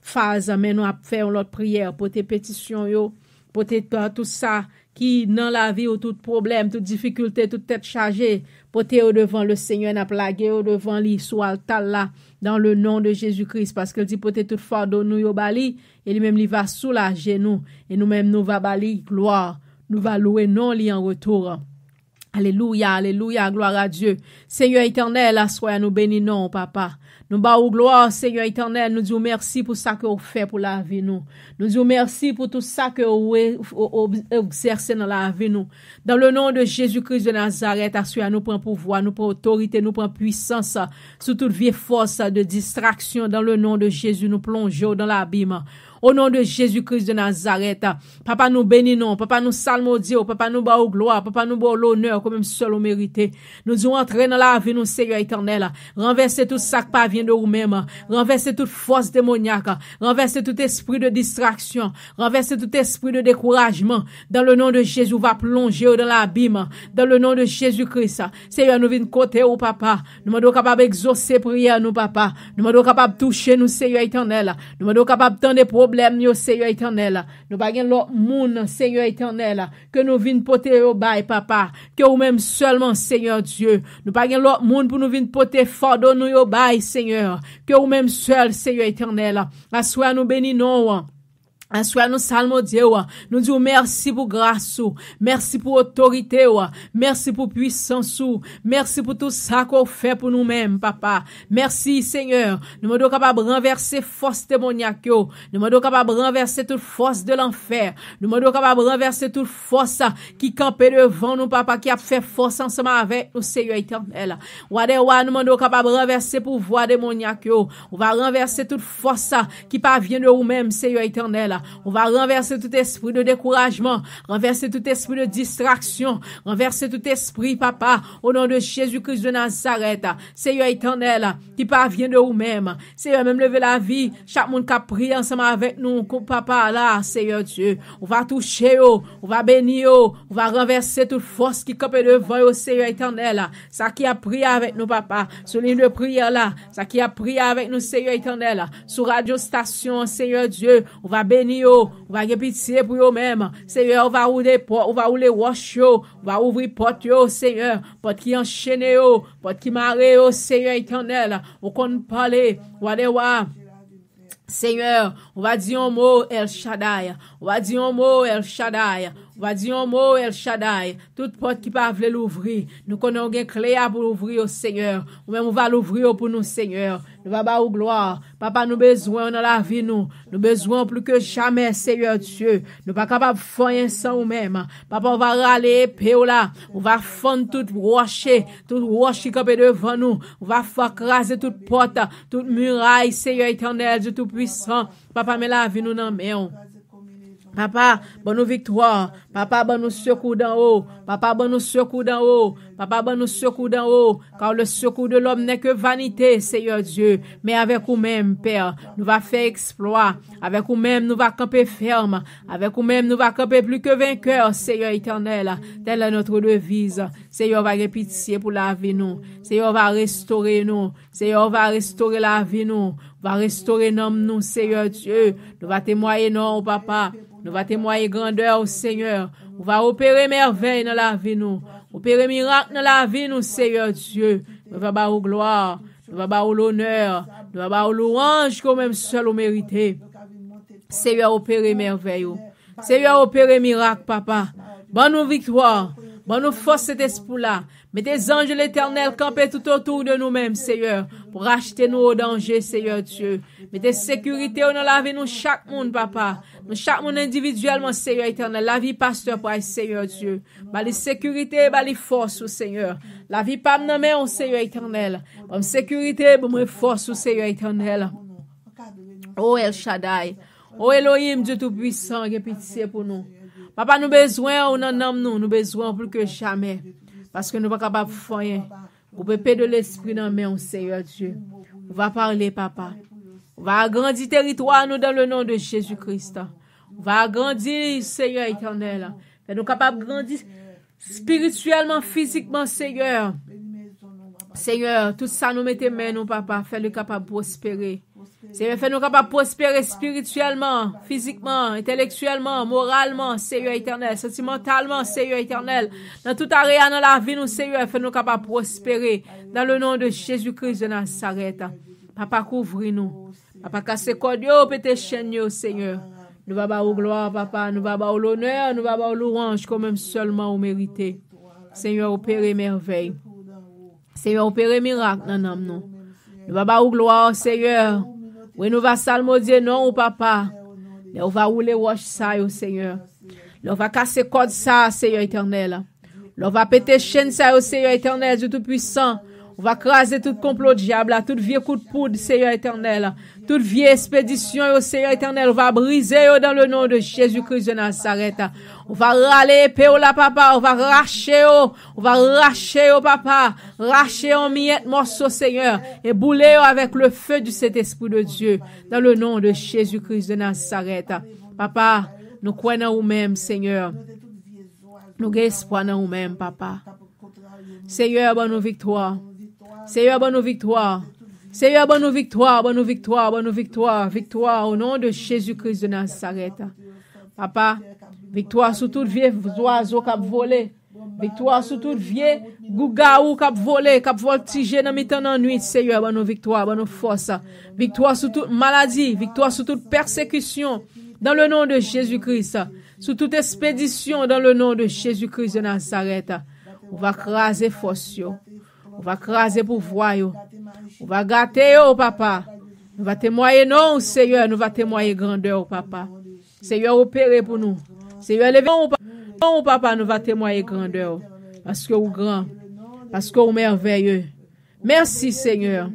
faz, men nou ap fè yon lòt priyè. Pote petisyon yo, pote tout sa ki nan lavi ou, tout pwoblèm, tout difikilte, tout tèt chaje, pote yo devan le Senyè, n ap lage yo devan li sou alta la, dans le nom de Jésus Christ, paske l di pote tout fado nou yo ba li, e li menm li va soulaje nou, e nou menm nou va ba li glwa, nou va lwe non li an retou. Alelouya, alelouya, glwa a Dye. Senyè Etènèl, aswè a nou beni non w, papa. Nou ba ou glwa, Senyè Etènèl, nou di w mèsi pou sa ke w fè pou lavi nou. Nou di w mèsi pou tout sa ke w egzèse nan lavi nou. Dan le non de Jezi Kris de Nazarèt, aswè a nou pran pouvwa, nou pran otorite, nou pran pwisans sou tout vye fòs de distraksyon. Dan le non de Jezi, nou plonje w dan labim. O non de Jezi Kris de Nazarèt, papa nou beni non w, papa nou salmodye w, papa nou ba w glwa, papa nou ba w lonè ke menm sèl ou merite. Nou di w antre nan lavi nou, Senyè Etènèl. Ranvèse tout sa k pa vyen de ou menm. Ranvèse tout fòs demonyak. Ranvèse tout espri de distraksyon. Ranvèse tout espri de dekourajman. Dan le non de Jezi, ou va plonje yo dan labim. Dan le non de Jezi Kris, Senyè, nou vin kote ou, papa. Nou mande w kapab egzose priyè nou, papa. Nou mande w kapab touche nou, Senyè Etènèl. Nou mande w kapab tande pwoblèm yo, Senyè Etènèl. Nou pa gen lòt moun, Senyè Etènèl, ke nou vin pote yo bay, papa, ke ou menm sèlman, Senyè Dye. Nou pa gen lòt moun pou nou vin pote fado nou yo bay, Senyè, ke ou menm sèl, Senyè Etènèl. Aswè a nou beni non w. Aswè a nou salmodye w, nou di w mèsi pou gras ou, mèsi pou otorite w, mèsi pou pwisans ou, mèsi pou tout sa ke w fè pou nou menm, papa. Mèsi, Senyè. Nou mande w kapab ranvèse fòs demonyak yo. Nou mande w kapab ranvèse tout fòs de lanfè. Nou mande w kapab ranvèse tout fòs ki kanpe devan nou, papa, ki ap fè fòs ansanm avèk nou, Senyè Etènèl. Wa dè wa, nou mande w kapab ranvèse pouvwa demonyak yo. Ou va ranvèse tout fòs ki pa vyen de ou menm, Senyè Etènèl. Ou va ranvèse tout espri de dekourajman, ranvèse tout espri de distraksyon, ranvèse tout espri, papa, o non de Jezi Kris de Nazarèt. Senyè Etènèl, ki pa vyen de ou menm. Senyè, menm leve lavi chak moun k ap priye ansanm avèk nou, papa, la, Senyè Dye. Ou va touche yo, ou va beni yo, ou va ranvèse tout fòs ki kanpe devan yo, Senyè Etènèl. Sa ki ap priye avèk nou, papa, sou liy de priyè la, sa ki ap priye avèk nou, Senyè Etènèl, sou radyostasyon an, Senyè Dye, ou va beni yo, ou va gen pitye pou yo menm. Senyè, ou va woule pò-, ou va woule wòch yo, ou va ouvri pòt yo, Senyè, pòt ki anchene yo, pòt ki mare yo, Senyè Etènèl, ou konn pale, wa dè wa. Senyè, ou va di yon mo, El Shaddai. Ou va di yon mo, El Shaddai. Ou va di yon mo, El Shaddai. Tout pòt ki pa vle louvri, nou konnen w gen kle a pou louvri yo, Senyè. Ou menm ou va louvri yo pou nou, Senyè. Nou va ba ou glwa. Papa, nou bezwen w nan lavi nou. Nou bezwen w pli ke jamè, Senyè Dye. Nou pa kapab fè anyen san ou menm. Papa, ou va rale epe w la. Ou va fann tout wòch, tout wòch ki kanpe devan nou. Ou va fè kraze tout pòt, tout miray, Senyè Etènèl, Dye Toupwisan. Papa, men lavi nou nan men w. Papa, ban nou viktwa. Papa, ban nou sekou d'en haut. Papa, ban nou sekou d'en haut. Papa, ban nou sekou d'en haut. Car le secours de l'homme n'est que vanité, Seigneur Dieu. Men avèk ou menm, Pè, nou va fè eksplwa. Avèk ou menm, nou va kanpe fèm. Avèk ou menm, nou va kanpe pli ke venkè, Seigneur éternel. Telle est notre devise. Seyè, ou va gen pitye pou lavi nou. Seyè, ou va restore nou. Seyè, ou va restore lavi nou. Ou va restore nanm nou, Seyè Dye. Nou va temwaye non w, papa. Nou va temwaye grandè w, Senyè. Ou va opere mèvèy nan lavi nou. Opere mirak nan lavi nou, Seyè Dye. Nou va ba ou glwa. Nou va ba ou lonè. Nou va ba ou lwanj ke ou menm sèl ou merite. Seyè, opere mèvèy ou. Seyè, opere mirak, papa. Ban nou viktwa. Ban nou fòs Sentespri la. Mete zanj Letènèl kanpe toutotou de nou menm, Seyè, pou rachte nou o danje, Seyè Dye. Mete sekirite w nan lavi nou chak moun, papa. Nou chak moun endividyèlman, Seyè Etènèl. Lavi pastè Pray, Seyè Dye. Ba li sekirite, ba li fòs ou, Seyè. Lavi pa m nan men w, Seyè Etènèl. Ban m sekirite, ban mwen fòs ou, Seyè Etènèl. O El Shaddai. O Elohim, Dye Toupwisan, gen pitye pou nou. Papa, nou bezwen w nan nanm nou, nou bezwen w pli ke jamè. Paske nou pa kapab fè anyen. Goup epe de lespri nan men w, Seyè Dye. Ou va pale, papa. Ou va agrandi teritwa nou dans le nom de Jésus-Christ. Ou va agrandi, Seyè Etènèl. Fè nou kapab grandi espirityèlman, fizikman, Seyè. Seyè, tout sa nou mete men nou, papa, fè li kapab pwospere. Seyè, fè nou kapab pwospere espirityèlman, fizikman, entelektyèlman, moralman, Seyè Etènèl, santimantalman, Seyè Etènèl. Nan tout area nan lavi nou, Seyè, fè nou kapab pwospere. Dans le nom de Jésus-Christ de Nazareth. Papa, kouvri nou. Papa, kase kòd yo, pete chèn yo, Seyè. Nou va ba ou glwa, papa. Nou va ba ou lonè, nou va ba ou louwanj, ke ou menm sèlman ou merite. Seyè, opere mèvèy. Seyè, opere mirak nan nanm nou. Nou va ba ou glwa, Seyè. Wi, nou va salmodye non ou, papa. Lè ou va woule wòch sa yo, Seyè. Lè ou va kase kòd sa, Seyè Etènèl. Lè ou va pete chèn sa yo, Seyè Etènèl, Dye Toupwisan. Ou va kraze tout konplo dyab la, tout vye kout poud, Seyè Etènèl. Tout vye espedisyon yo, Seyè Etènèl, ou va brize yo dans le nom de Jésus-Christ de Nazareth. Ou va rale epe w la, papa, ou va rache yo, ou va rache yo, papa. Rache yo an miyèt mòso, Seyè, e boule yo avèk le feu du Saint-Esprit de Dieu, dans le nom de Jésus-Christ de Nazareth. Papa, nou kwè nan ou menm, Seyè. Nou gen espwa nan ou menm, papa. Seyè, ban nou viktwa. Seyè, ban nou viktwa. Seyè, ban nou viktwa, ban nou viktwa, ban nou viktwa. Viktwa, au nom de Jésus-Christ de Nazareth. Papa, viktwa sou tout vye zwazo k ap vole. Viktwa sou tout vye gougawou k ap vole, k ap vòltije nan mitan nannuit, Seyè, ban nou viktwa, ban nou fòs. Viktwa sou tout maladi, viktwa sou tout pèsekisyon, dans le nom de Jésus-Christ. Sou tout espedisyon, dans le nom de Jésus-Christ de Nazareth. Ou va kraze fòs yo. Ou va kraze pouvwa yo. Ou va gate yo, papa. Nou va temwaye non w, Seyè, nou va temwaye grandè w, papa. Seyè, opere pou nou. Seyè, leve non w, pa-, non w, papa, nou va temwaye grandè w. Paske ou gran. Paske ou mèvèye. Mèsi, Seyè.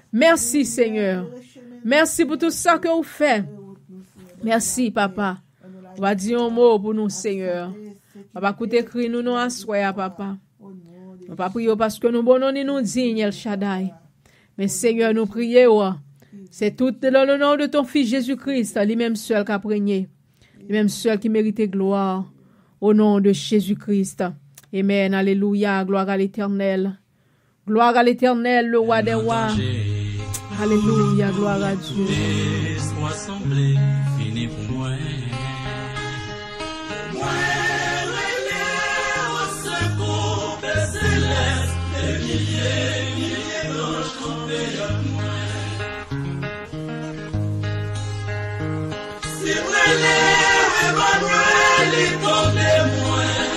Mèsi, Seyè. Mèsi pou tout sa ke ou fè. Mèsi, papa. Ou va di yon mo pou nou, Seyè. Papa, koute kri nou, non, aswè a, papa. Nou pa priye w paske nou bon, non, ni nou diy, El Shaddai. Men, Seyè, nou priye w. Se tout dans le nom de ton Fils Jésus-Christ, li menm sèl k ap renye. Li menm sèl ki merite glwa. Au nom de Jésus-Christ. Amen. Alelouya. Gloire à l'Éternel. Gloire à l'Éternel, le roi des rois. Alelouya. Gloire à Dieu. Espwa sanble fini pou mwen. Mwen rele w sekou, Pè Selès, e milye, milye zanj kanpe ak mwen. Si m rele w Emanyèl, li tande mwen.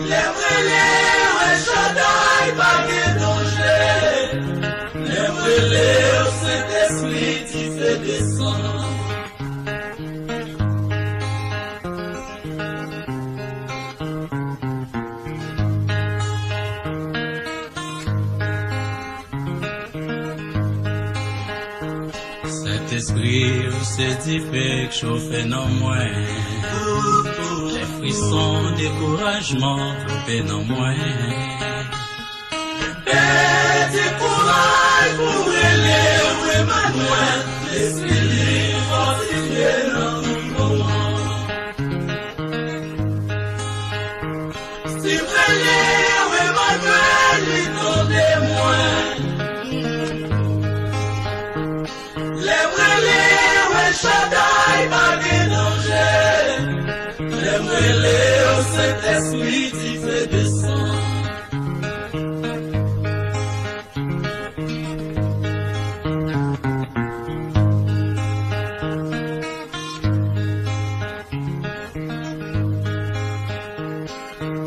Lè m rele w El Shaddai, pa gen danje. Lè m rele w Sentespri, dife desann. Sentespri, ou se dife k chofe nan mwen. Lè frison dekourajman twonpe nan mwen. Pèdi kouraj pou rele w Emanyèl. Lespri li fòtifye nan tout moman. Si m rele w Emanyèl, li tande mwen. Lè m rele w El Shaddai, pa gen danje. Lè m rele w Sentespri, dife desann.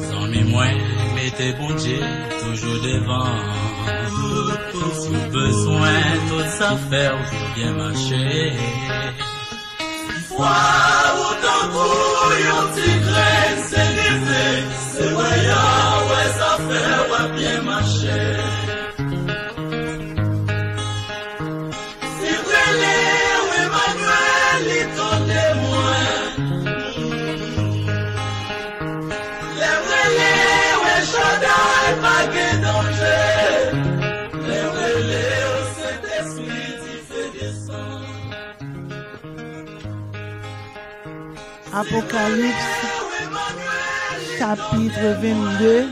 Zanmi mwen, mete Bondye toujou devan. Si w bezwen, tout sa fè w pou byen mache. Fwa ou tankou yon ti grenn seneve, se wè y a wè zafè w ap byen mache. Si m rele w Emanyèl, li tande mwen. Lè m rele w El Apokalips, chapit vennde,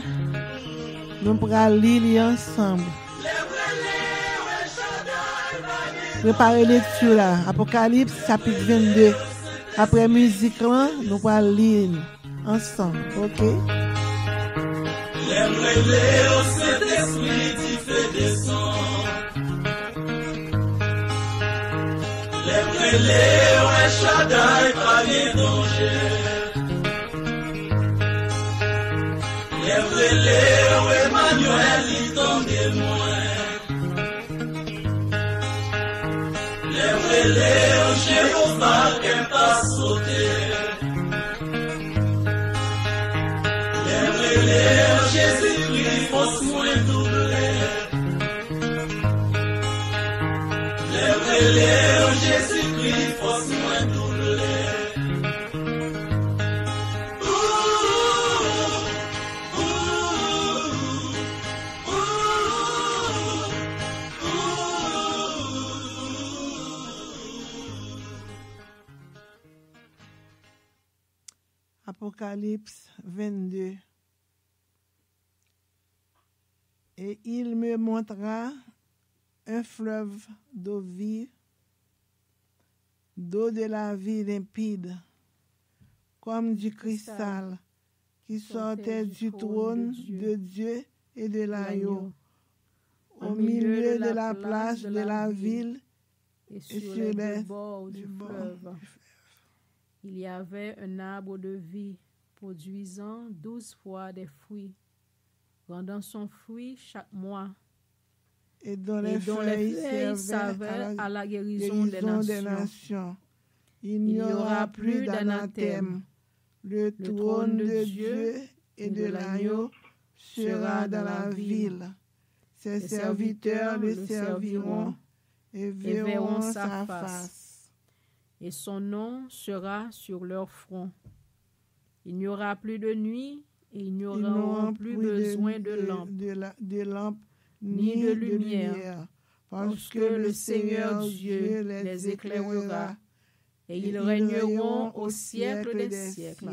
nou pral li li ansanm. Prepare lekti la. Apokalips, chapit vennde. Apre mizik lan, nou pral li ansanm, oke? Lè m rele w, Sentespri, dife desann. Lè m rele w, El Shaddai, pa gen danje. Lè m rele w, Emmanuel, li tande mwen. Lè m rele w, Jewova, kè m pa sote. Lè m rele w, Jezikri, fòs mwen double. Lè m rele w, Jezikri, fòs mwen double. Apokalips vennde. Et il me montra un fleuve d'eau vive, d'eau de la vie limpide, comme du cristal, qui sortait du trône de Dieu et de l'agneau, au milieu de la place de la ville et sur les deux bords du fleuve. Il y avait un arbre de vie produisant douze fois des fruits, rendant son fruit chaque mois, et dont les feuilles servaient à la guérison des nations. Il n'y aura plus d'anathème. Le trône de Dieu et de l'agneau sera dans la ville. Ses serviteurs le serviront et verront sa face. Et son nom sera sur leur front. Il n'y aura plus de nuit et ils n'auront plus besoin de lampe, de la- de lampe, ni de lumière, parce que le Seigneur Dieu les éclairera, et ils régneront au siècle des siècles.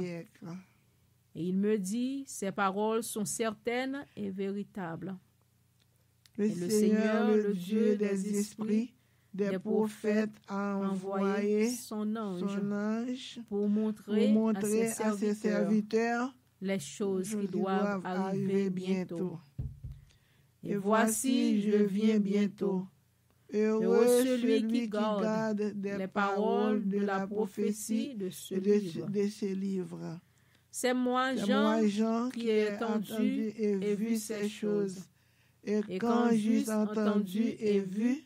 Et il me dit, ces paroles sont certaines et véritables. Et le Seigneur, le Dieu des esprits, des prophètes, a envoyé son ange pour montrer à ses serviteurs les choses qui doivent arriver bientôt. Et voici, je viens bientôt. Heureux celui qui garde les paroles de la prophétie de ce livre. C'est moi, Jean, qui ai entendu et vu ces choses. Et quand j'eus entendu et vu,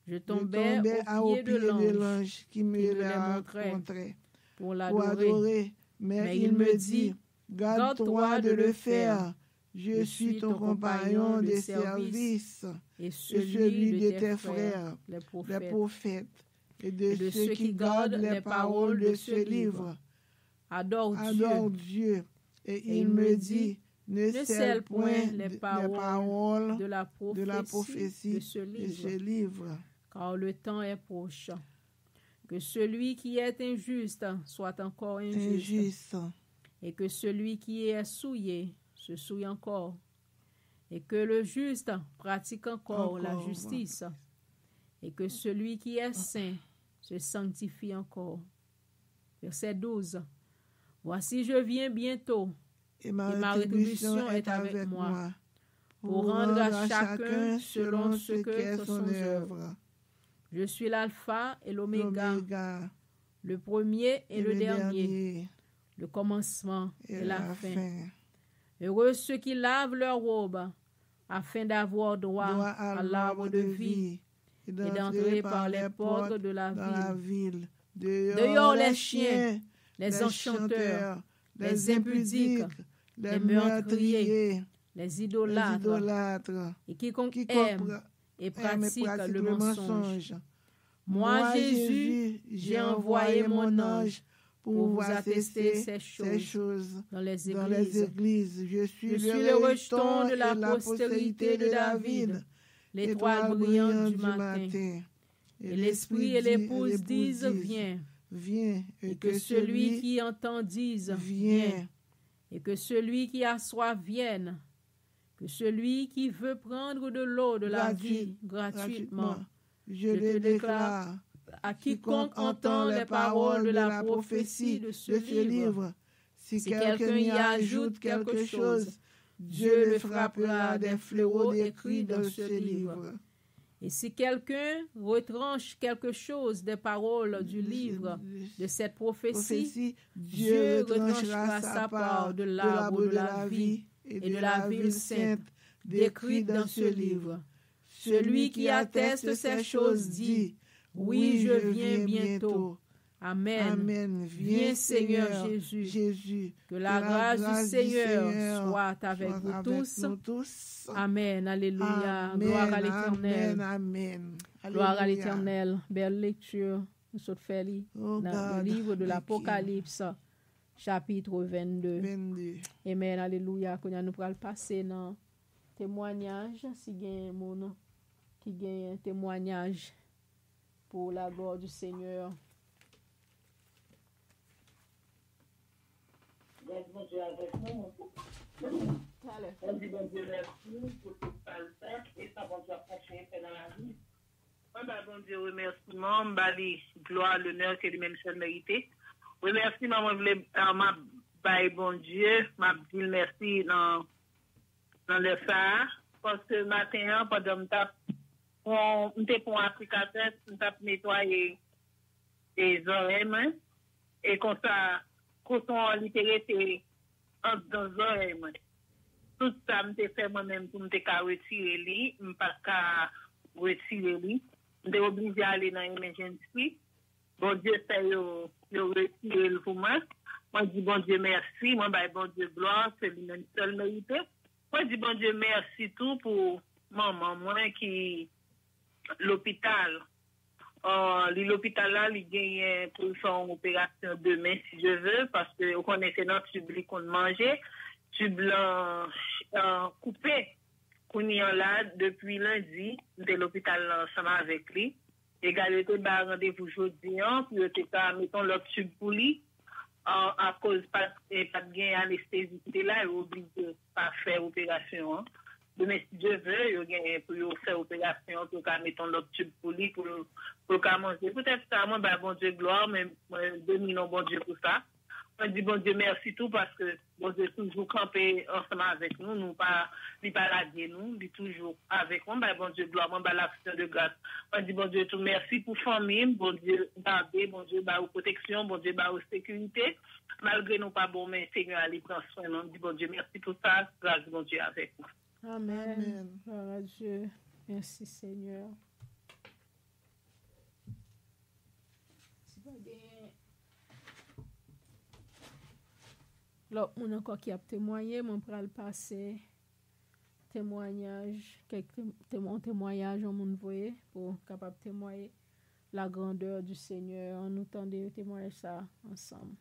je tombai au pied de l'ange qui me les montrait pour l'adorer. Mais il me dit, garde-toi de le faire. Je suis ton compagnon de service et celui de tes frères, les prophètes, et de ceux qui gardent les paroles de ce livre. Adore Dieu. Et il me dit, ne scelle point les paroles de la prophétie de ce livre, car le temps est proche. Que celui qui est injuste soit encore injuste, et que celui qui est souillé se souille encore, et que le juste pratique encore la justice, et que celui qui est saint se sanctifie encore. Verset douze. Voici, je viens bientôt, et ma rétribution est avec moi, pour rendre à chacun selon ce que sont ses œuvres. Je suis l'alpha et l'oméga, le premier et le dernier, le commencement et la fin. Heureux ceux qui lavent leurs robes, afin d'avoir droit à l'arbre de vie et d'entrer par les portes de la ville. Dehors les chiens, les enchanteurs, les impudiques, les meurtriers, les idolâtres, et quiconque aime et pratique le mensonge. Moi, Jésus, j'ai envoyé mon ange pour vous attester ces choses dans les églises. Je suis le rejeton de la postérité de David, l'étoile brillante du matin. Et l'esprit et l'épouse disent, viens. Viens, et que celui qui entend dise, viens, et que celui qui a soif vienne, que celui qui veut prendre de l'eau de la vie gratuitement, je te déclare, à quiconque entend les paroles de la prophétie de ce livre, si quelqu'un y ajoute quelque chose, Dieu le frappera des fléaux décrits dans ce livre. Et si quelqu'un retranche quelque chose des paroles du livre de cette prophétie, Dieu retranchera sa part de l'arbre de la vie et de la ville sainte décrite dans ce livre. Celui qui atteste ces choses dit, oui, je viens bientôt. Amen. Amen. Viens, Seigneur Jésus. Que la grâce du Seigneur soit avec vous tous. Amen. Alelouya. Glwa a Letènèl. Glwa a Letènèl. Bèl lekti. Nou sot fè li nan le livre de l'Apocalypse, chapitre vingt-deux. Amen. Alelouya. Kounye a nou pral pase nan temwanyaj. Si gen moun ki genyen temwanyaj pour la gloire du Seigneur. Grâce Bondye avèk nou. Talè. Mwen di Bondye mèsi pou tout sa l fè e sa Bondye ap kontinye fè nan lavi. Mwen ba Bondye remèsiman, m ba li glwa, lonè ke li menm sèl merite. Remèsiman mwen vle, ah, m ap bay Bondye, m ap di l mèsi nan, nan lè sa a, paske maten an, pandan m t ap pran, m te pran aplikatè, m t ap netwaye e zòrèy mwen. E konsa, koton an, li te rete anndan zòrèy mwen. Tout sa m te fè mwen menm pou m te ka retire li, m pa t ka retire li. M te oblije ale nan emergency. Bondye fè yo, yo retire l pou mwen. Mwen di Bondye mèsi, mwen bay Bondye glwa, se li menm sèl merite. Mwen di Bondye mèsi tou pou manman mwen ki lopital. Ah, li lopital la, li genyen pou l fè yon operasyon demen, si Dye vle, paske ou konnen se nan tib li konn manje. Tib lan, ah, koupe. Kounye an la, depi lendi, m te lopital la ansanm avèk li. Egal, yo te ba randevou jodi an pou yo te ka mete yon lòt tib pou li. Ah, akoz pa t, eh, pa t gen anestezi ki te la, yo oblije pa fè operasyon an. Demen, si Dye vle, yo genyen pou yo fè operasyon an, pou yo ka mete yon lòt tib pou li, pou, pou l ka manje. Poutèt sa, mwen ba Bondye glwa, men mwen domine Bondye pou sa. Mwen di Bondye mèsi tou, paske Bondye toujou kanpe ansanm avèk nou, nou pa, li pa lage nou, li toujou avèk nou. Mwen bay Bondye glwa, mwen ba l aksyon de gras. Mwen di Bondye tou mèsi pou fanmi m, Bondye gade, Bondye ba yo pwoteksyon, Bondye ba yo sekirite. Malgre nou pa bon, men Senyè a, li pran swen nou. M di Bondye mèsi pou sa, gras Bondye avèk nou. Amen. Amen. Gloire à Dieu. Merci, Seigneur. Si pa gen lòt moun ankò ki ap temwaye, mwen pral pase temwayaj, kèk tem-, tem-, yon temwayaj yon moun voye pou kapab temwaye la grandeur du Seigneur. Ann nou tande temwayaj sa ansanm.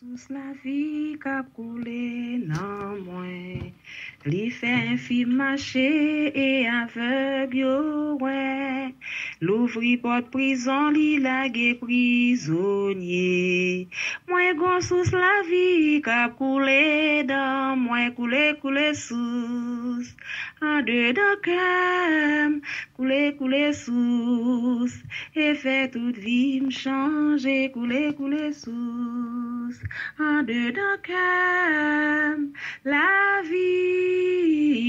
Sous lavi k ap koule nan mwen, li fè enfim mache e avèg yo wè. Louvri pòt prizon, li lage prizonye. Mwen gon sous lavi k ap koule nan mwen, koule, koule sous. Andedan kè m, koule, koule sous. E fè tout vi m chanje, koule, koule sous. Andedan kè m, lavi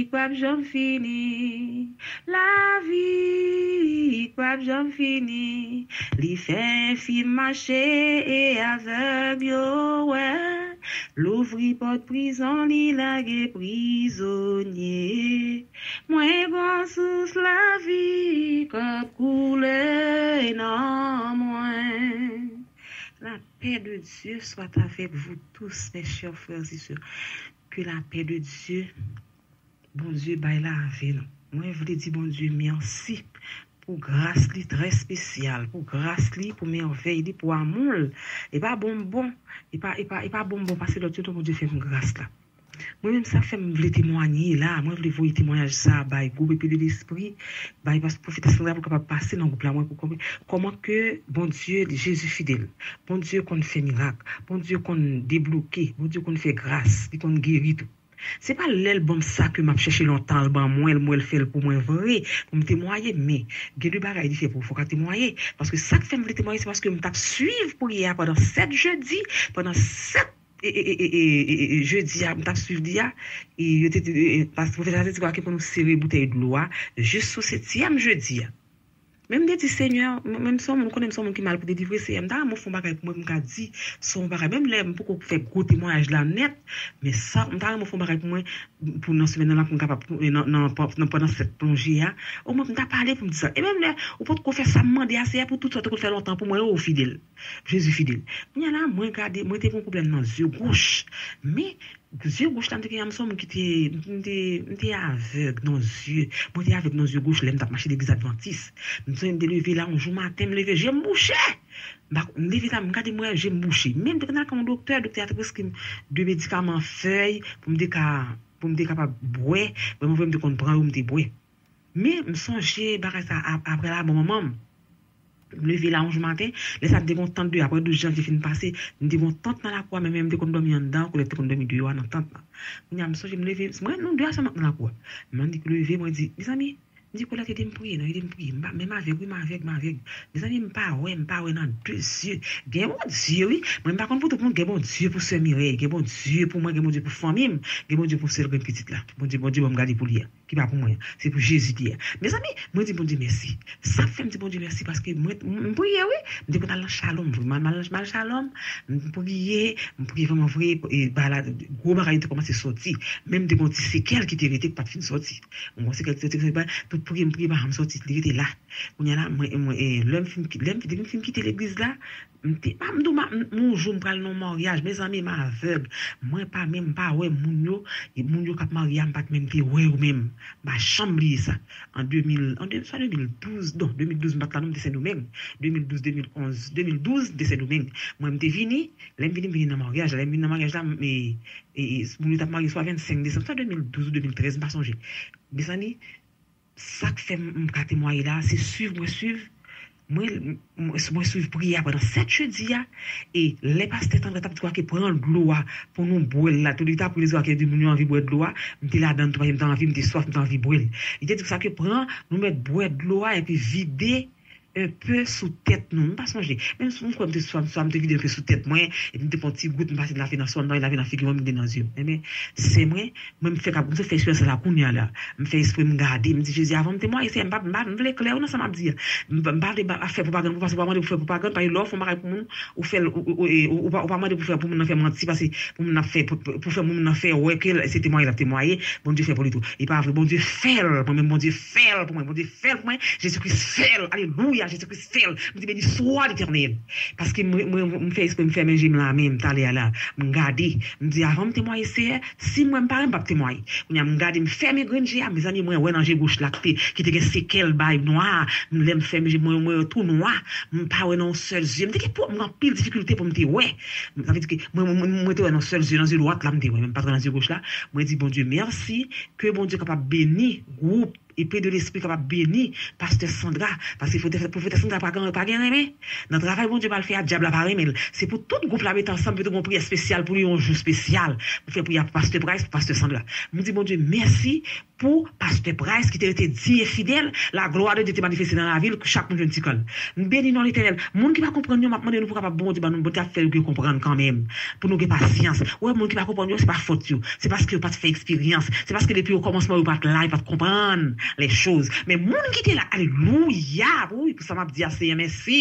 k p ap janm fini. Lavi k p ap janm fini. Li fè enfim mache e avèg yo wè. Louvri pòt prizon, li lage prizonye. Mwen gon sous lavi k ap koule nan mwen. La paix de Dieu soit avec vous tous, mes chers frères et sœurs. Que la paix de Dieu, Bondye bay la avè nou. Mwen vle di Bondye mèsi pou gras li trè espesyal, pou gras li, pou mèvèy li, pou amou l. E pa bonbon, e pa, e pa, e pa bonbon pase lòt yo, non, Bondye fè m gras la. Mwen menm sa k fè m vle temwanye la, mwen vle voye temwayaj sa bay gwoup Epe de Lespri, bay pastè pwofetès Sandra pou l kapab pase nan gwoup la, mwen pou konprann kòman ke Bondye, Jezi fidèl, Bondye konn fè mirak, Bondye konn debloke, Bondye konn fè gras, li konn geri tou. Se pa lè l ban m sa ke m ap chèche lontan l ban mwen l, mwen l fè l pou mwen vre, pou m temwaye, men gen de bagay li fè pou ou, fò w ka temwaye. Paske sa k fè m vle temwaye, se paske m t ap swiv priyè a pandan sèt jedi, pandan sèt e, e, e, e, e, e, e, jedi a, m t ap swiv li a, e, yo te di, e, e, pas-, pwofesè a te di ke pou nou sere boutèy dlo a, jis sou setyèm jedi a. Men m te di, Senyè, mwen, mwen, m se yon moun, ou konnen m se yon moun ki mal pou delivre, Senyè, m ta renmen w fè yon bagay pou mwen, pou m ka di, se yon bagay, menm lè m poko fè gwo temwayaj la nèt, men sa, m ta renmen w fè yon bagay pou mwen, pou nan semèn nan la, pou m kapab, pou, nan, nan, nan, nan, pandan sèt plonje a, omwen pou m ta pale pou m di sa. E menm lè, ou potko fè sa m mande a, Senyè, pou tout sa w te konn fè lontan pou mwen yo, ou fidèl. Jezi fidèl. Kounye a la, mwen gade, mwen te gen yon pwoblèm nan zye goch. Men, zye goch la, m te gen, m se yon moun ki te, m te, m te avèg nan zye. Mwen te avèg nan zye goch lè m t ap mache legliz advantis. M sonje m te leve la, yon jou maten, m leve, je m bouche. M pa, m leve la, m gade, m wè je m bouche. Men m te konn al kay yon doktè, doktè a te preskri m de medikaman fèy pou m te ka, pou m te kapab bwè. Mwen, mwen, mwen te konn pran yo, m te bwè. Men, m sonje bagay sa ap-, apre la, bon, manman m. M leve la yon jou maten, lè sa a m te gen yon tant deyò, apre douz janvye fin pase, m te gen yon tant nan lakou a, men, men m te konn dòmi anndan, koulè te konn dòmi deyò a nan tant lan. Kounye a, m sonje m leve, mwen, nou de a sèlman nan lakou a. Mwen di leve, mwen di, mezanmi, m di, koulè ede m priye, non, ede m priye. M pa, men m avèg, wi, m avèg, m avèg. Mezanmi, m pa wè, m pa wè nan de zye. Gen Bondye, wi. Mwen, m pa konn pou tout moun, gen Bondye pou sè Mireille, gen Bondye pou mwen, gen Bondye pou fanmi m, gen Bondye pou sèl grenn pitit la. Bondye, Bondye ban m gade pou li a. Ki pa pou mwen, se pou Jezi li ye. Mezanmi, mwen di Bondye mèsi. Sa k fè m di Bondye mèsi, paske mwen, m, m priye, wi. M te konn al nan Shalom, m al, m al, m al Shalom, m priye, m priye vrèman vre, e, ba la, gwo bagay yo te kòmanse sòti. Men m te gen yon ti sekèl ki te rete, ki pa t fin sòti. Yon sekèl ki te rete, tout priye, m priye, pa janm sòti, li rete la. Kounye a la, mwen, mwen, e, lè m fin, lè m, depi m fin kite legliz la, M te, pa m di w, m, m, yon jou m pral nan yon maryaj, mezanmi, m avèg. Mwen pa menm, m pa wè moun yo, e moun yo k ap marye a, m pa t menm te wè yo menm. M pa janm bliye sa. An de mil, an de, swa de mil douz, non, de mil douz m pa t la non, m te Sendomeng. De mil douz, de mil onz, de mil douz, m te Sendomeng. Mwen, m te vini, lè m vini, m vini nan maryaj la. Lè m vini nan maryaj la, m, e, e, e, moun yo t ap marye swa vennsenk desanm, swa de mil douz ou de mil trèz, m pa sonje. Mezanmi, Sa k fè m, m ka temwaye la, se swiv mwen swiv. Mwen, mwen, mwen swiv priyè a pandan sèt jedi a. E lè pastè Sandra t ap di ke pran dlo a pou nou bwè l la, tou li t ap rele ke di moun yo anvi bwè dlo a, m te ladan l tou, paske m te anvi, m te swaf, m te anvi bwè l. Li te di sa ke pran, nou mèt bwè dlo a epi vide enpe sou tèt nou. M pa sonje. Menm si m kwè m te swa, swa m te vide enpe sou tèt mwen, epi m te pran ti gout, m pase lave nan sòn mwen, lave nan figi mwen, m vide nan zye m. Enben, sè mwen, Mwen, m fè, m fè eksperyans sa la kounye a la. M fè espre m gade, m di, Jezi, avan m temwaye, Senyè, m pa, m pa, m vle klè nan sa m ap di a. M, m pa vle ba, fè pwopagann pou, paske w pa mande pou fè pwopagann, paske lè w fè yon bagay pou moun, ou fè l, ou, ou, ou, ou, ou pa, ou pa mande pou fè, pou moun nan fè manti, paske pou moun nan fè, pou, pou, pou fè moun nan fè wè ke l, se temwaye l ap temwaye, Bondye fè pou li tou. E pa vre, Bondye fè l, mwen menm, Bondye fè l pou mwen, Bondye fè l pou mwen, Jezikri fè l, alelouya, Jezikri fè l. M di, beni swa Letènèl. Paske mwen, mwen, m fè espre m fèmen je m la, men m talè a la, m gade, m di, avan m temwaye, Seyè, si m wè m pa wè, m p ap temwaye. Kounye a, m gade, m fèmen grenn je a, mezanmi, mwen wè nan je goch la, ki te, ki te gen sekèl bay nwa, m, lè m fèmen je, mwen, mwen wè tou nwa, m pa wè nan yon sèl zye. M te gen pwob-, m gen anpil difikilte pou m te wè. Sa vle di ke mwen, mwen, mwen, mwen te wè nan sèl zye, nan zye dwat la, m te wè, men m pa t wè nan zye goch la. Mwen di, Bondye, mèsi, ke Bondye kapab beni gwoup Epe de Lespri kapab beni pastè Sandra, paske pwofetè-, pwofetè Sandra pa gen, pa gen renmen. Nan travay Bondye pral fè a, dyab la pa renmen l. Se pou tout gwoup la mete ansanm, pou te gen yon priyè espesyal pou li, yon jou espesyal. Pou fè priyè pou pastè Price, pou pastè Sandra. M di Bondye mèsi pou pastè Price ki te rete dye e fidèl, laglwa de Dye te manifeste nan lavi l, chak moun jwenn ti kan l. M beni non Letènèl. Moun ki pa konprann yo, m ap mande nou pou kapab Bondye ban nou, Bondye ap fè yo gen konprann kanmenm. Pou nou gen pasyans. Ou wè, moun ki pa konprann yo, se pa fòt yo. Se paske yo pa t fè eksperyans. Se paske depi okòmansman, yo pa t la, yo pa t konprann lè choz. Men moun ki te la, alelouya, wi, pou sa m ap di a, Seyè, mèsi.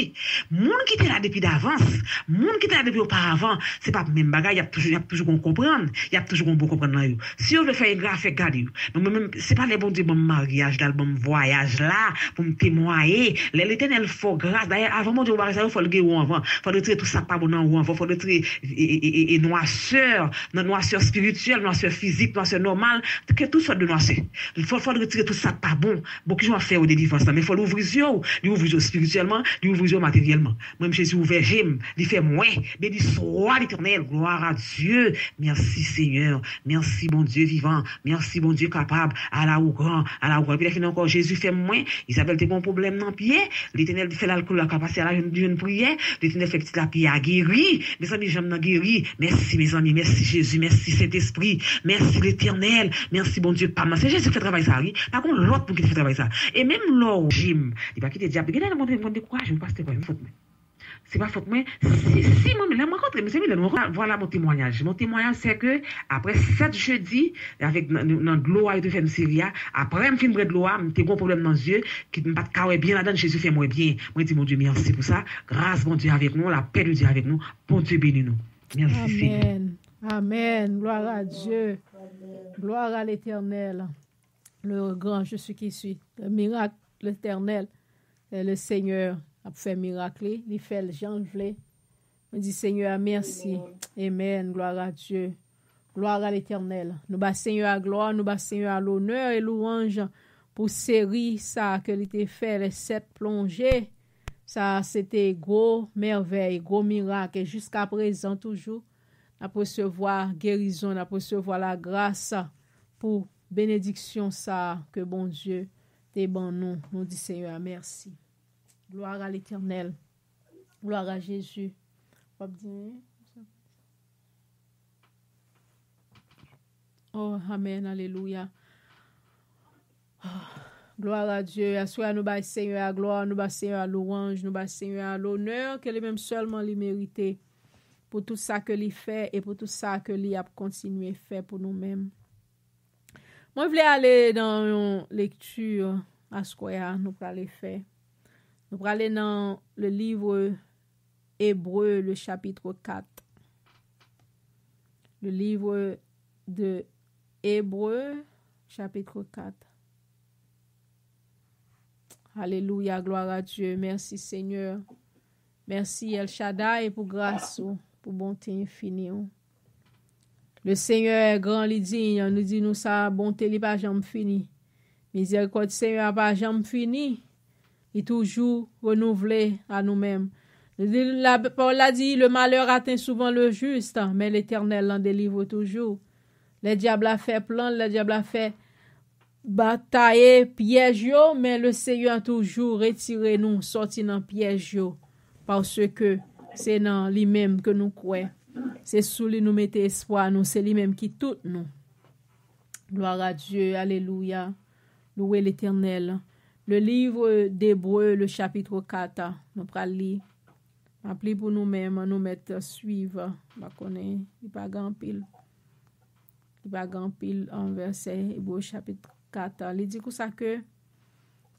Moun ki te la depi davans, moun ki te la depi oparavan, se pa menm bagay, y ap toujou, y ap toujou gon konprann, y ap toujou gon bon konprann nan yo. Si yo vle fè engra, fè gade yo. Men mwen menm, se pa lè Bondye ban m maryaj la, l ban m vwayaj la, pou m temwaye. Lè Letènèl fè w gras, dayè, avan Bondye fè w bagay sa yo, fò l geri w anvan. Fò l retire tout sa k pa bon nan ou anvan. Fò l retire e, e, e, e, e nwasè, nan nwasè espirityèl, nwasè fizik, nwasè nòmal, ke tout sòt de nwasè. Fò, fò l retire tout sa pa bon. Bon, kijan w ap fè yo delivrans lan? Men fò l ouvri zye w. Li ouvri zye w espirityèlman, li ouvri zye w materyèlman. Mwen menm, Jezi ouvè je m, li fè m wè. Beni swa Letènèl, gloire à Dieu. Mèsi Senyè, mèsi Bondye vivan, mèsi Bondye kapab. Ala ou gran, ala ou gran. Epi lè fini ankò, Jezi fè m wè. Izabèl te gen yon pwoblèm nan pye. Letènèl fè l al kote l ka pase a la, jwenn, jwenn priyè. Letènèl fè pitit la pye a geri. Mezanmi, janm nan geri. Mèsi, mezanmi. Mèsi, Jezi. Mèsi, Sentespri. Mèsi, Letènèl. Mèsi, Bondye pa m nan. Se Jezi ki fè travay sa, wi. Pa gen lòt moun ki te fè travay sa. E menm lè w jim, li pa kite dyab. Gen lè mwen, mwen dekouraje, mwen pastè, pa fòt mwen. Se pa fòt mwen. Si, si mwen, lè mwen rankontre, mezanmi, lè nou rankontre, vwala mon temwayaj. Mon temwayaj, se ke apre sèt jedi, avèk nan, nan, nan dlo a, yo te fè m sere a, apre m fin bwè dlo a, m te gen yon pwoblèm nan zye, ki m pa t ka wè byen ladan, Jezi fè m wè byen. Mwen di Bondye mèsi pou sa. Gras Bondye avèk nou, lapè de Dye avèk nou. Bondye beni nou. Mèsi, Senyè. Amen. Amen. Gloire à Dieu. Gloire à l'Éternel. Le grand je suis qui suis. Le miracle, l'Éternel. Le Senyè ap fè mirak li. Li fè l jan l vle. Mwen di Senyè a mèsi. Amen. Gloire à Dieu. Gloire à l'Éternel. Nou ba Senyè a glwa, nou ba Senyè a lonè e lwanj pou seri sa ke li te fè, les sept plongées. Sa se te gwo mèvèy, gwo mirak. E jiska prezan toujou, n ap resevwa gerizon, n ap resevwa lagras pou benediksyon sa ke Bondye te ban nou. Nou di Senyè a mèsi. Gloire à l'Éternel. Gloire à Jésus. W ap di, oh, amen, alelouya. Gloire à Dieu. Aswè a nou bay Senyè a glwa, nou bay Senyè a lwanj, nou bay Senyè a lonè ke li menm sèlman li merite pou tout sa ke li fè e pou tout sa ke li ap kontinye fè pou nou menm. Mwen vle ale nan yon lekti askwè a nou prale fè. Nou prale nan le livre Hébreu, le chapitre quatre. Le livre de Hébreu, chapitre quatre. Alelouya, gloire à Dieu. Mèsi, Senyè. Mèsi, El Shaddai, pou gras ou, pou bonte enfini ou. Le Senyè è gran, li diy, nou di nou sa, bonte li pa janm fini. Mizèrikòd Senyè a pa janm fini. Li toujou renouvle a nou menm. Li di, la, pawòl la di, le malheur atteint souvent le juste, mais l'Éternel l'en délivre toujours. Lè dyab la fè plan, lè dyab la fè bataye pyèj yo, men le Senyè toujou retire nou sòti nan pyèj yo, paske se nan li menm ke nou kwè. Se sou li nou mete espwa nou, se li menm ki tout nou. Gloire à Dieu, alelouya. Louez l'Éternel. Le livre d'Hébreu, le chapitre quatre, nou pral li. M ap li pou nou menm, nou mèt swiv. M pa konnen, li pa gen anpil. Li pa gen anpil an vèsè, Ebre chapit kat. Li di konsa ke,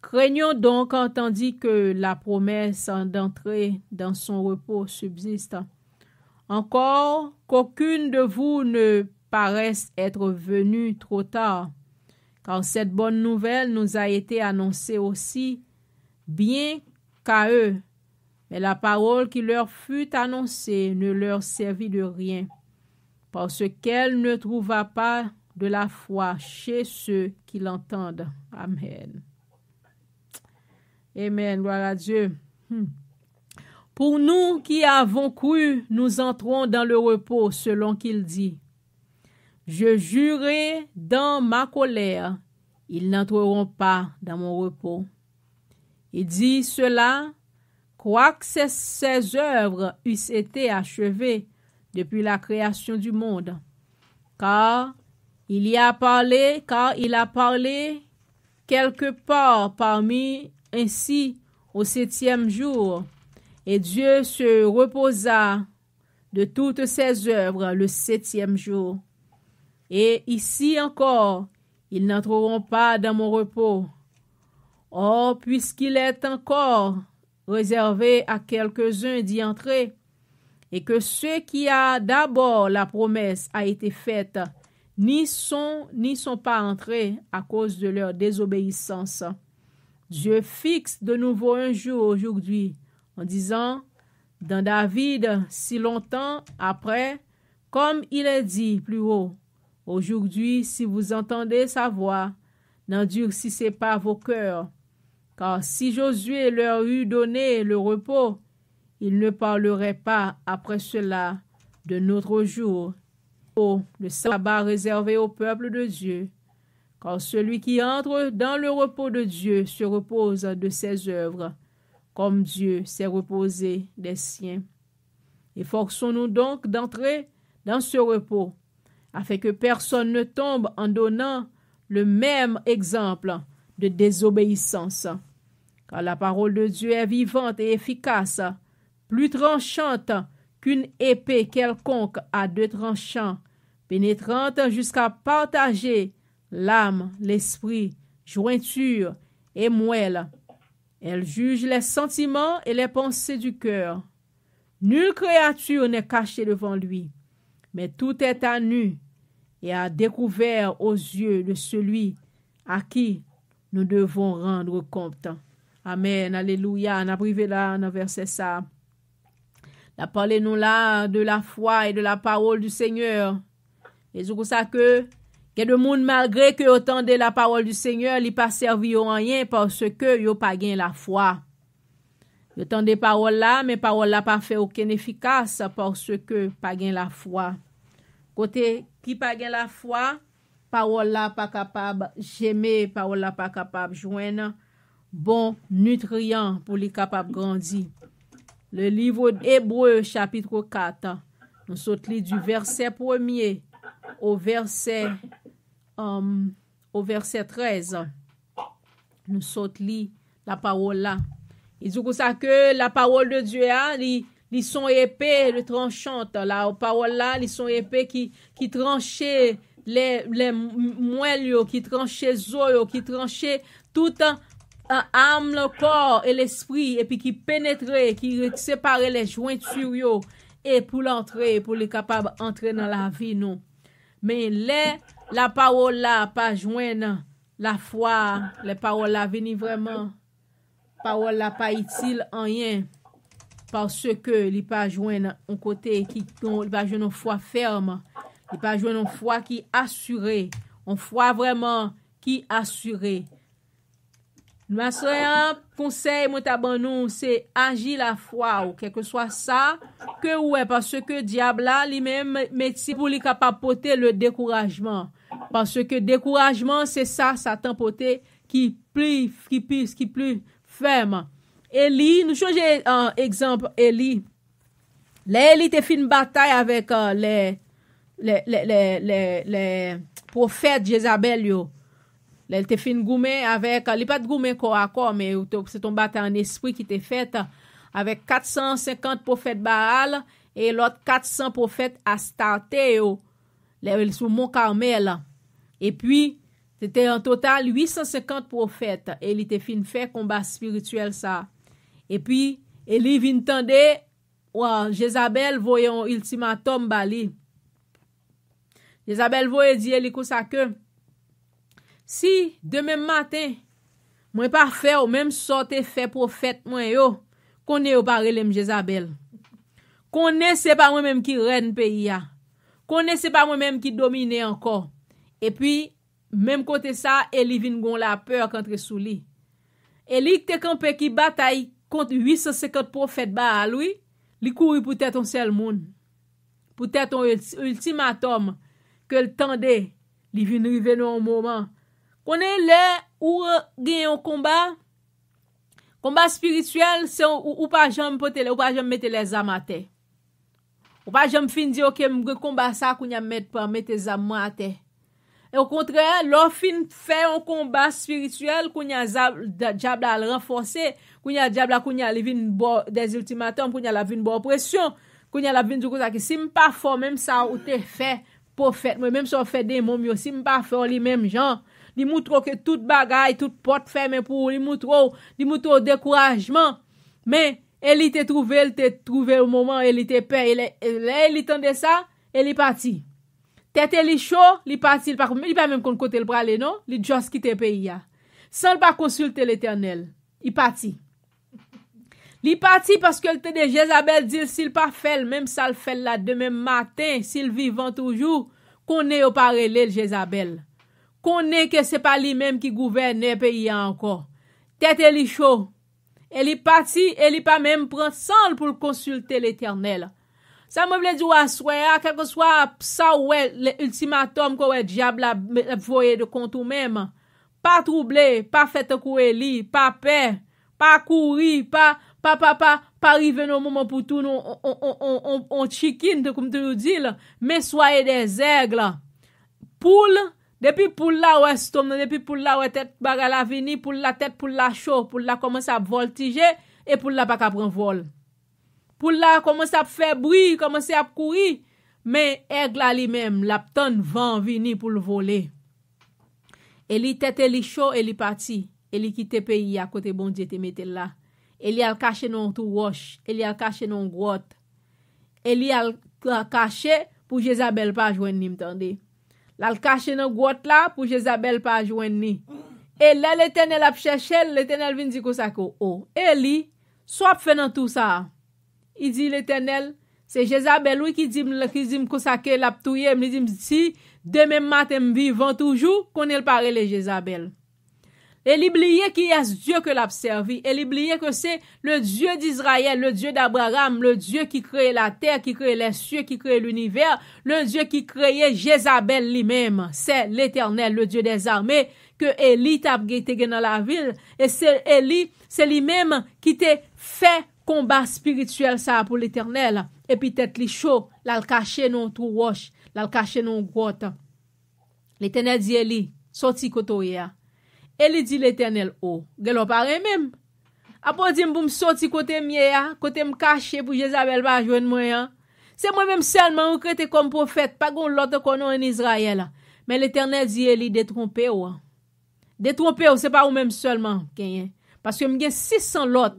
craignons donc, tandis que la promesse d'entrer dans son repos subsiste, encore qu'aucune de vous ne paraisse être venue trop tard, car cette bonne nouvelle nous a été annoncée aussi bien qu'à eux, mais la parole qui leur fut annoncée ne leur servit de rien, parce qu'elle ne trouva pas de la foi chez ceux qui l'entendent. Amen. Amen. Gloire à Dieu. Hmm. Pour nous qui avons cru, nous entrons dans le repos, selon qu'il dit, je jurai dans ma colère, ils n'entreront pas dans mon repos. Il dit cela, quoique ses, ses œuvres eussent été achevées depuis la création du monde. Car il y a parlé, car il a parlé quelque part parmi ainsi au septième jour. Et Dieu se reposa de toutes ses œuvres le septième jour. Et ici encore, ils n'entreront pas dans mon repos. Or, puisqu'il est encore réservé à quelques-uns d'y entrer, et que ceux qui a d'abord la promesse a été faite, n'y sont, n'y sont pas entrés à cause de leur désobéissance. Dieu fixe de nouveau un jour aujourd'hui, en disant, dans David, si longtemps après, comme il est dit plus haut, aujourd'hui, si vous entendez sa voix, N'endurcissez pas vos cœurs, car si Josué leur eût donné le repos, ils ne parleraient pas après cela de notre jour. Oh, le sabbat réservé au peuple de Dieu, car celui qui entre dans le repos de Dieu se repose de ses œuvres, comme Dieu s'est reposé des siens. Efforçons-nous donc d'entrer dans ce repos, afin que personne ne tombe en donnant le même exemple de désobéissance. Car la parole de Dieu est vivante et efficace, plus tranchante qu'une épée quelconque à deux tranchants, pénétrante jusqu'à partager l'âme, l'esprit, jointure et moelle. Elle juge les sentiments et les pensées du cœur. Nulle créature n'est cachée devant lui, mais tout est à nu et à découvert aux yeux de celui à qui nous devons rendre compte. Amen. Alelouya. N ap rive la nan vèsè sa. N ap pale nou la de la foi et de la parole du Seigneur. E di konsa ke gen de moun, malgre ke yo tande la parole du Seigneur, li pa sèvi yo anyen paske yo pa gen lafwa. Yo tande pawòl la, men pawòl la pa fè okenn efikas paske pa gen lafwa. Kote ki pa gen lafwa, pawòl la pa kapab jeme, pawòl la pa kapab jwenn bon nitriyan pou li kapab grandi. Le livre d'Hébreux, chapitre quatre, nou sot li du verset premier au verset, um, au verset treize. Nou sot li la pawòl la. Li di konsa ke la parole de Dieu a, li, li son epe tranchant. La pawòl la, li son epe ki, ki tranche lè, lè mwèl yo, ki tranche zo yo, ki tranche tout, euh, âme, le corps et l'esprit, epi ki penetre, ki separe les jointures yo, e pou l antre, pou li kapab antre nan lavi nou. Men lè la pawòl la pa jwenn lafwa, lè pawòl la vini vrèman, pawòl la pa itil anyen, paske li pa jwenn yon kote ki, li pa jwenn yon fwa fèm, li pa jwenn yon fwa ki asire, yon fwa vrèman ki asire. Masè a, konsèy mwen ta ban nou, se aji lafwa ou, kèlkeswa sa ke ou wè, paske dyab la, li menm, metye pou li kapab pote le dekourajman. Paske dekourajman, se sa Satan pote ki pli, ki pli, ki pli fèm. Eli, nou chonje, euh, egzanp Eli. Lè Eli te fin batay avèk, euh, lè, lè, lè, lè, lè, lè pwofèt Jezabèl yo, lè l te fin goumen avèk, li pa t goumen kò a kò, men yo te, se t on batay an espri ki te fèt avèk kat san senkant pwofèt Baal e lòt kat san pwofèt Astarte yo, lè l sou Mon Kamèl. Epi, se te an total uit san senkant pwofèt, e li te fin fè konba espirityèl sa. Epi, Eli vin tande, wa, Jezabèl voye yon iltimatòm ba li. Jezabèl voye di Eli konsa ke, si demen maten, mwen pa fè w menm sa w te fè pwofèt mwen yo, konnen yo pa rele m Jezabèl. Konnen se pa mwen menm ki rèn peyi a. Konnen se pa mwen menm ki domine ankò. Epi, menm kote sa, Eli vin gon lapè k antre sou li. Eli k te kanpe ki batay kont uit san senkant pwofèt Baal, wi, li kouri pou tèt yon sèl moun. Pou tèt yon ulti-, iltimatòm ke l tande, li vin rive nan yon moman. Konnen lè ou gen yon konba, konba espirityèl, se ou, ou pa janm pote, ou pa janm mete lèzam atè. Ou pa janm fin di, "Ok, m gen konba sa, kounye a m mèt pran, mete zam mwen atè." E okontrè, lè w fin fè yon konba espirityèl, kounye a zam, da-, dyab la al ranfòse, kounye a dyab la, kounye a li vin ba w dèziltimatòm, kounye a l ap vin ba w presyon, kounye a l ap vin di w konsa ke si m pa fè w menm sa ou te fè pwofèt mwen, menm sa w fè demon m yo, si m pa fè w li menm jan, li moutre w ke tout bagay, tout pòt fèmen pou ou, li moutre w, li moutre w dekourajman. Men, Eli te twouve l, te twouve l moman, Eli te pè. E lè, e lè Eli tande sa, Eli pati. Tèt Eli cho, li pati, li pa, li pa menm konn kote l prale, non. Li just kite peyi a. San l pa konsilte Letènèl, li pati. Li pati paske l tande Jezabèl di l si l pa fè l menm sa l fè l la demen maten, si l vivan toujou, konnen yo pa rele l Jezabèl. konnen ke se pa li menm ki gouvènè peyi a ankò. Tèt Eli cho. Eli pati, Eli pa menm pran san l pou l konsilte Letènèl. Sa mwen vle di w aswè a, kèlkeswa sa w wè, le iltimatòm ke w wè dyab la ap voye de kont ou menm, pa twouble, pa fè tankou Eli, pa pè, pa kouri, pa, pa, pa, pa, pa rive nan moman pou tounen on, on, on, on, on, on chicken, tankou m toujou di l, men soyez des aigles. Poul, depi poul la wè stonm nan, depi poul la wè tèt bagay la vini, poul la, tèt poul la cho, poul la kòmanse ap vòltije, e poul la pa ka pran vòl. Poul la kòmanse ap fè bri, kòmanse ap kouri, men èg la li menm, l ap tann van an vini pou l vole. Eli tèt Eli cho, Eli pati. Eli kite peyi a kote Bondye te mete l la. Eli al kache nan yon twou wòch, Eli al kache nan yon gwòt. Eli al ka-, kache pou Jezabèl pa jwenn li, m tande. L al kache nan gwòt la pou Jezabèl pa jwenn li. E lè Letènèl ap chèche l, Letènèl vin di konsa ke, "O, Eli, sa w ap fè nan twou sa a?" Li di Letènèl, "Se Jezabèl, wi, ki di m, ki di m konsa ke l ap touye m." Li di m, "Si demen maten m vivan toujou, konnen l pa rele Jezabèl." E li bliye kiyès Dye ke l ap sèvi. E li bliye ke se le Dieu d'Israël, le Dieu d'Abraham, le Dieu qui crée la terre, qui crée les cieux, qui crée l'univers, le Dieu qui crée Jezabèl li menm. C'est l'Éternel, le Dieu des armées, ke Eli t ap gen, te gen nan lavi l. E se Eli, se li menm ki te fè konba espirityèl sa a pou Letènèl. Epi tèt li cho, l al kache nan yon twou wòch, l al kache nan yon gwòt. Letènèl di Eli, "Soti kote w ye a." Eli di Letènèl, "O, genlè w pa renmen m. Apre w di m pou m soti kote m ye a, kote m kache pou Jezabèl pa jwenn mwen an. Se mwen menm sèlman ou k rete kòm pwofèt, pa gen lòt ankò non ann Izrayèl." Men Letènèl di Eli, "Detwonpe w. Detwonpe w, se pa ou menm sèlman genyen. Paske m gen sis san lòt.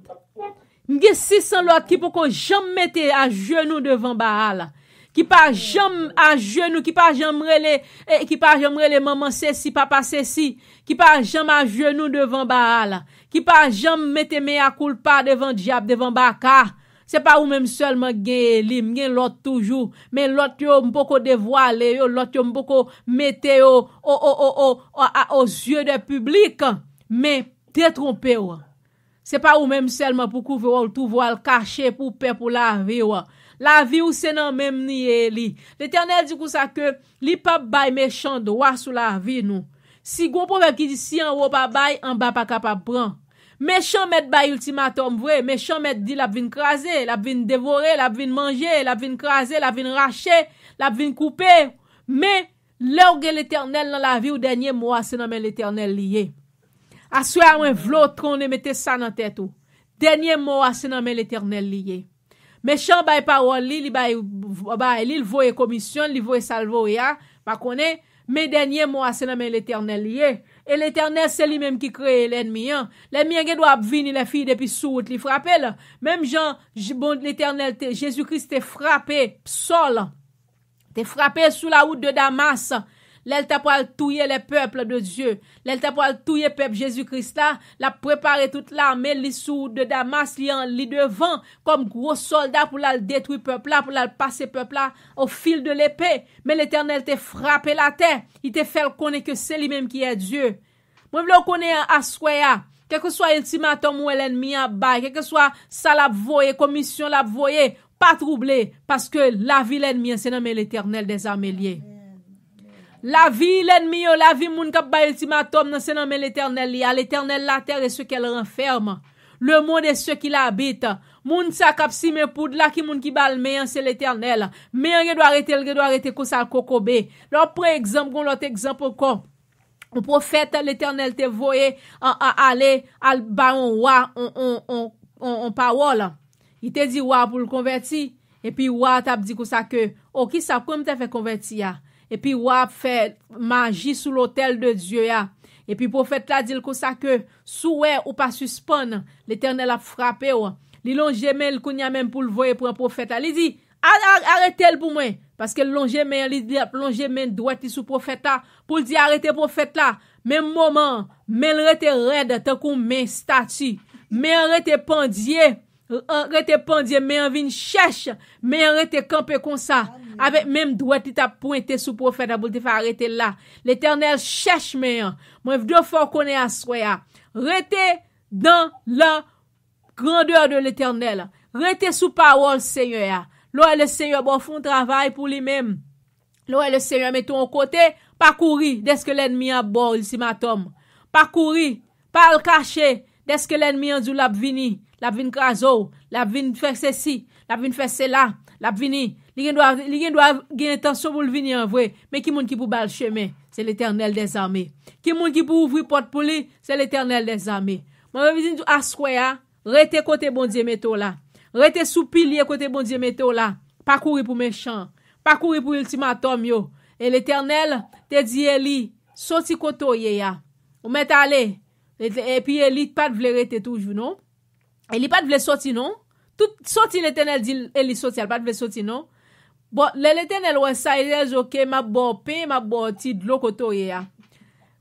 M gen sis san lòt ki poko janm mete ajenou devan Baal. Ki pa janm ajenou, ki pa janm rele, e, ki pa janm rele manman sesi, papa sesi, ki pa janm ajenou devan Baal, ki pa janm mete mea koulpa devan dyab, devan baka. Se pa ou menm sèlman k gen Eli, m gen lòt toujou. Men lòt yo, m poko devwale yo, lòt yo, m poko mete yo o, o, o, o, a, a, aux yeux de public. Men detwonpe w. Se pa ou menm sèlman pou kouvri w, ou twouve w al kache pou pè pou lavi w. Lavi w se nan men m li ye, Eli. Letènèl di konsa ke li p ap bay mechan dwa sou lavi nou. Si gon pwovèb ki di, "Si anwo pa bay, anba pa kapab pran." Mechan mèt bay iltimatòm vre, mechan mèt di l ap vin kraze, l ap vin devore, l ap vin manje, l ap vin kraze, l ap vin rache, l ap vin koupe. Men, lè w gen Letènèl nan lavi w, dènye mo a se nan men Letènèl li ye. Aswè a, mwen vle w tounen mete sa nan tèt ou. Dènye mo a se nan men Letènèl li ye. Mechan bay pawòl li, li bay, bay li, li voye komisyon, li voye sa l voye a, pa konnen, men dènye mo a se nan men Letènèl li ye. E Letènèl se li menm ki kreye lènmi an. Lènmi an gen dwa ap vini lè fini depi sou wout li frape l. Menm jan, j-, bon, Letènèl te, Jezi Kris te frape Sòl, te frape sou la wout de Damas, lè l ta pral touye les peuples de Dieu, lè l ta pral touye pèp Jezi Kris la, l ap prepare tout lame li sou wout de Damas, li an, li devan kòm gwo sòlda pou l al detwi pèp la, pou l al pase pèp la au fil de l'épée. Men Letènèl te frape l atè, li te fè l konnen ke se li menm ki est Dieu. Mwen vle w konnen aswè a, kèlkeswa iltimatòm ou wè lènmi an ap bay, kèlkeswa sa l ap voye, komisyon l ap voye, pa twouble, paske lavi lènmi an se nan men Letènèl dèzame l ye. Lavi lènmi yo, lavi moun k ap bay iltimatòm nan se nan men Letènèl li ye. À l'Éternel la terre et ce qu'elle renferme, le monde et ceux qui l'habitent. Moun sa k ap simen poud la, ki moun ki ba l men an, se Letènèl. Men an gen dwa rete, l gen dwa rete konsa l kokobe. Lè w pran egzanp, gon lòt egzanp ankò. Yon pwofèt Letènèl te voye a, a, ale, al ba yon wa, yon, yon, yon, yon, yon pawòl. Li te di wa pou l konvèti. Epi wa a t ap di konsa ke, "O, kisa, kòman m te fè konvèti a?" Epi wa a ap fè maji sou lotèl de Dye a. Epi pwofèt la di l konsa ke, "Si w wè ou pa sispann, Letènèl ap frape w." Li lonje men l kounye a menm pou l voye pran pwofèt la. Li di, A-, a-, arete l pou mwen. Paske l lonje men an, li, li ap lonje men dwèt li sou pwofèt la, pou l di, "Arete pwofèt la." Menm moman an, men l rete rèd tankou men estati. Men an rete pandye. An rete pandye, men an vin chèch, men an rete kanpe konsa, avèk menm dwèt li t ap pwente sou pwofèt la pou l te fè arete l la. Letènèl chèch men an. Mwen vle fè w konnen aswè a. Rete dans la grandeur de l'Éternel. Rete sou pawòl Senyè a. Lè w wè Lesenyè ba w fè yon travay pou li menm, lè w wè Lesenyè mete w yon kote, pa kouri dèske lènmi an ap ba w iltimatòm. Pa kouri, pa al kache dèske lènmi an di w l ap vini, l ap vin kraze w, l ap vin fè sesi, l ap vin fè sela, l ap vini. Li gen dwa, li gen dwa gen entansyon pou l vini an vre, men ki moun ki pou ba l chemen? Se Letènèl dèzame. Ki moun ki pou ouvri pòt pou li? Se Letènèl dèzame. Mwen vle di w aswè a, rete kote Bondye mete w la. Rete sou pilye kote Bondye mete w la. Pa kouri pou mechan. Pa kouri pou iltimatòm yo. E Letènèl te di Eli, soti kote w ye a. Ou mèt ale. E, epi Eli pa t vle rete toujou, non. Eli pa t vle soti, non. Tout soti Letènèl di Eli soti a, li pa t vle soti, non. Bon, lè Letènèl wè sa, Eli di, oke, m ap ba w pen, m ap ba w ti dlo kote w ye a.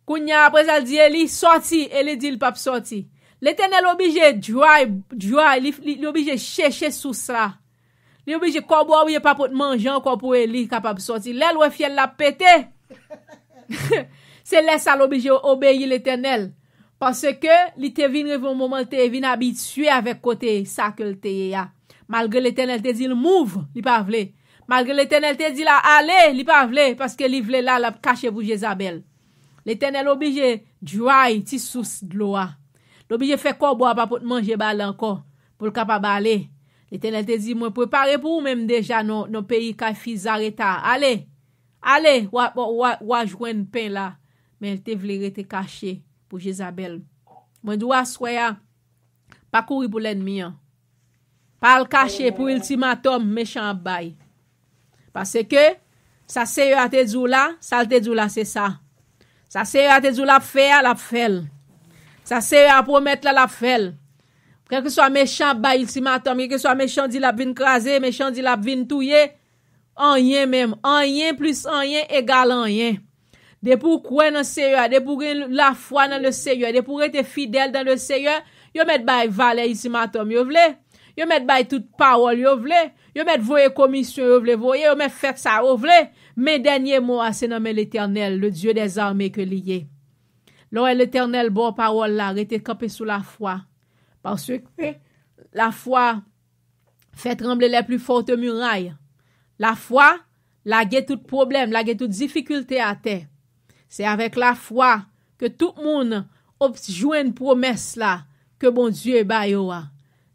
Kounye a, apre sa, l di Eli, sòti. Eli di l p ap sòti. Letènèl oblije dry, dry, li, li, li oblije chèche sous la. Li oblije, kòbwa w ye pa pot manje ankò pou Eli kapab sòti. Lè l wè fyèl la pete, se lè sa l oblije obeyi Letènèl. Paske li te vin rive yon moman, l te vin abitye avèk kote sa ke l te ye a. Malgre Letènèl te di l move, li pa vle. Malgre Letènèl te di l ale, li pa vle, paske li vle la, l ap kache pou Jezabèl. Letènèl oblije dry ti sous dlo a. Li oblije fè kòbwa a pa pot manje ba l ankò, pou l kapab ale. Letènèl te di, mwen prepare pou ou menm deja nan, nan peyi Kay fi Zareta. Ale, ale, w a, w a, w a jwenn pen la. Men l te vle rete kache pou Jezabèl. Mwen di w aswè a, pa kouri pou lènmi an. Pa al kache pou iltimatòm mechan ap bay. Paske sa Seyè a te di w la, sa l te di w la, se sa. Sa Seyè a te di w l ap fè a, l ap fè l. Sa Seyè a pwomèt la, l ap fè l. Kèlkeswa mechan ap bay iltimatòm, kèlkeswa mechan di l ap vin kraze, mechan di l ap vin touye, anyen menm, anyen plis anyen egal anyen. Depi w kwè nan Seyè a, depi w gen lafwa nan le Seyè, depi w rete fidèl nan le Seyè, yo mèt bay valè iltimatòm yo vle, yo mèt bay tout pawòl yo vle, yo mèt voye komisyon yo vle voye, yo mèt fè sa yo vle, men dènye mo a se nan men Letènèl, le Dieu des armées ke li ye. Lè w wè Letènèl ba w pawòl la, rete kanpe sou lafwa. Paske lafwa fè tranble les plus fortes murailles. Lafwa lage tout pwoblèm, lage tout difikilte atè. Se avèk lafwa ke tout moun ob-, jwenn pwomès la ke Bondye ba yo a.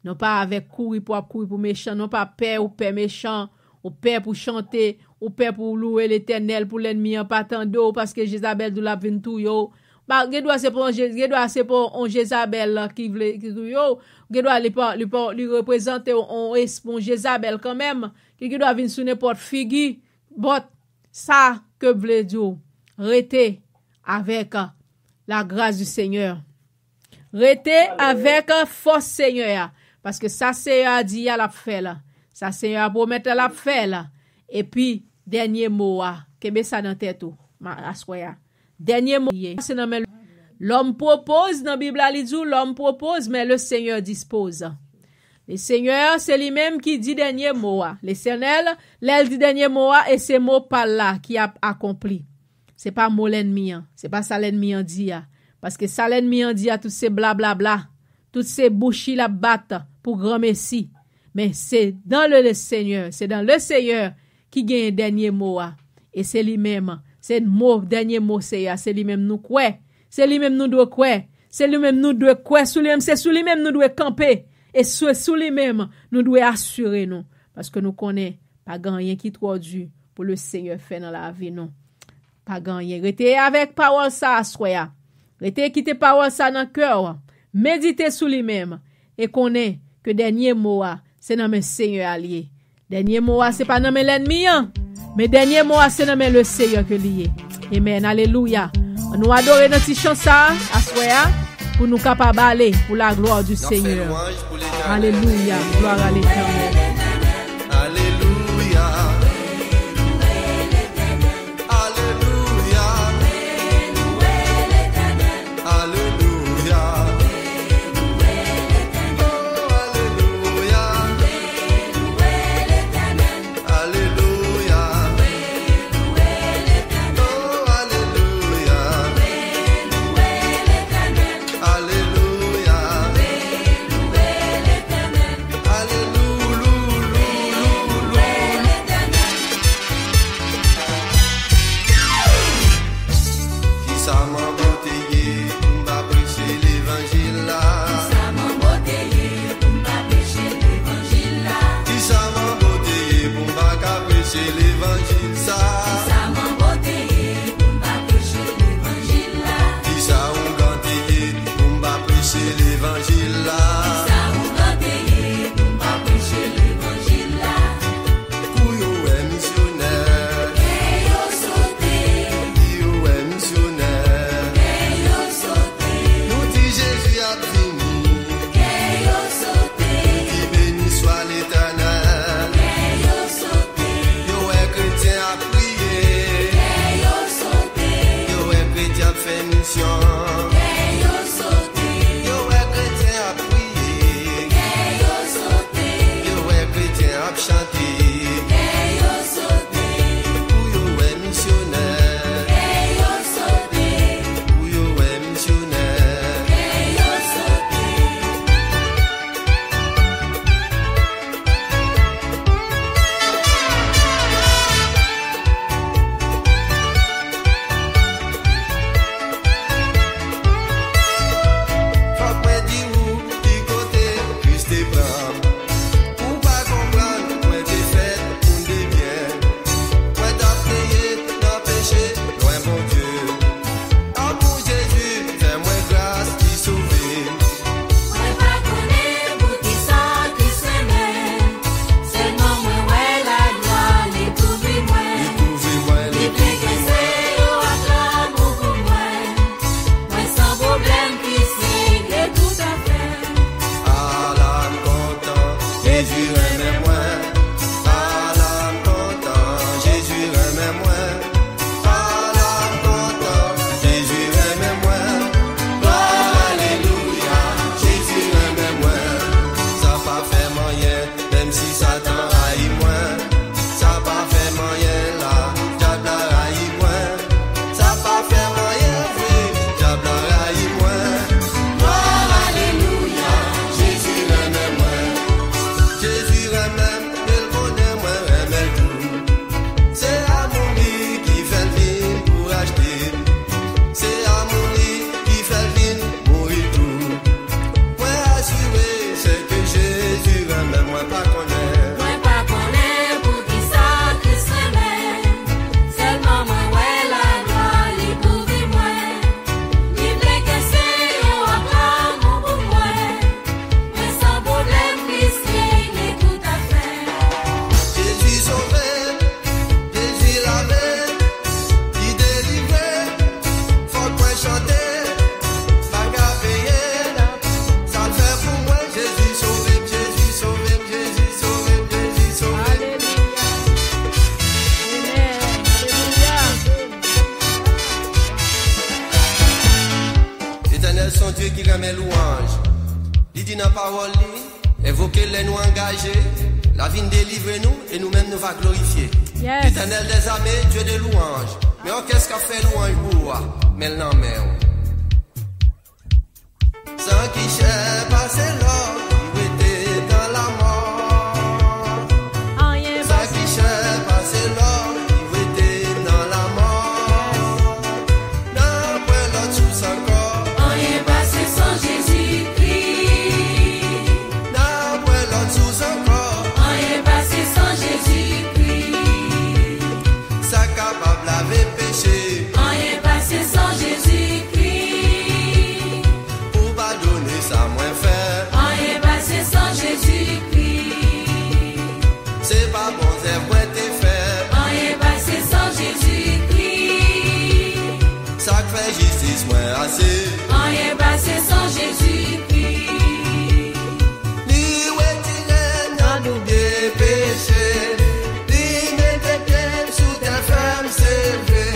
Non pa avèk kouri pou ap kouri pou mechan, non pa pè, ou pè mechan, ou pè pou chante, ou pè pou louwe Letènèl, pou lènmi an pa tande w, paske Jezabèl di w l ap vin touye w. Ba, gen dwa se pa yon Je-, gen dwa se pa yon Jezabèl la ki vle, ki touye w. Gen dwa li pa, li pa, li reprezante yon, yon esp-, yon Jezabèl kanmenm, ki gen dwa vin sou nenpòt figi. But sa ke m vle di w, rete avèk la grâce du Seigneur. Rete avèk fòs Senyè a. Paske sa Senyè a di a, l ap fè l. Sa Senyè a pwomèt la, l ap fè l. Epi, dènye mo a, kenbe sa nan tèt ou, ma-, aswè a. Dènye mo ye, se nan men l'homme propose, nan Bib la, li di w, l'homme propose, mais le Seigneur dispose. Le Seigneur, se li menm ki di dènye mo a. Letènèl, lè l di dènye mo a, e se mo pa l la ki ap akonpli. Se pa mo lènmi an. Se pa sa lènmi an di a. Paske sa lènmi an di a, tout se blablabla. Tout se bouch li l ap bat pou granmesi. Men se dans le, le Seigneur, se dans le Seigneur ki genyen dènye mo a. E se li menm, se mo, dènye mo Seyè a, se li menm nou kwè. Se li menm nou dwe kwè. Se li menm nou dwe kwè sou li menm, se sou li menm nou dwe kanpe. E se sou li menm nou dwe asire nou. Paske nou konnen pa gen anyen ki twò di pou le Seyè fè nan lavi nou. Pa gen anyen. Rete avèk pawòl sa aswè a. Rete kite pawòl sa nan kè w. Medite sou li menm. E konnen ke dènye mo a, se nan men Seyè a l ye. Dènye mo a, se pa nan men lènmi an. Men dènye mo a, se nan men le Seyè ke li ye. Amen. Alelouya. Ann nou adore nan ti chan sa a, aswè a, pou nou kapab ale pour la gloire du Seigneur. Alelouya. Gloire à l'Éternel. Alelouya. Alelouya. Alelouya. Oh, alelouya. Jezi renmen mwen, ala m kontan. Jezi renmen mwen, ala m kontan. Jezi renmen mwen, glwa, alelouya. Jezi renmen mwen, sa pa fè m anyen, menm si Satan rayi mwen. Sa pa fè m anyen la, dyab la rayi mwen. Sa pa fè m anyen vre, dyab la rayi mwen. Glwa, alelouya, Jezi renmen mwen. Jezi renmen m, e l konnen mwen renmen l tou. Se amou li ki fè l vin pou rachte m. Se amou li ki fè l vin mouri tou. Mwen asire, se ke Jezi renmen m, mwen pa konnen. Mwen pa konnen poukisa Kris renmen m. Sèlman mwen wè laglwa li kouvri mwen. Li vle ke se yon ak lanmou pou mwen. Mwen san pwoblèm, Kris regle tout afè. Jezi sove, Jezi lave, li delivre, fòk mwen chante, pa ka peye. Sa l fè pou mwen, Jezi sove m, Jezi sove m, Jezi sove m, Jezi sove m. Alelouya. Amèn. Alelouya. Letènèl se yon Dye ki renmen lwanj. Li di nan pawòl li, envoke lè nou angaje, l a vin delivre nou, e nou menm nou va glorifye. Yes. Letènèl dèzame, Dye de lwanj. Men òkès k ap fè lwanj pou ou a, men l nan men w. Sa ki chè pase lò ki rete nan lamò. Anyen. Sa ki chè pase lò ki rete nan lamò. N a pwen lòt sous ankò. Anyen pase san Jezikri. N a pwen lòt sous ankò. Anyen pase san Jezikri. Sa kapab lave peche. Anyen pase san Jezikri. Pou padone sa mwen fè. Anyen pase san Jezikri. Se pa bon zèv mwen te fè. Anyen pase san Jezikri. Sa k fè jistis mwen ase. Anyen pase san Jezikri. Li retire m nan doubye peche. Li mete pye m sou tè fèm, se vre.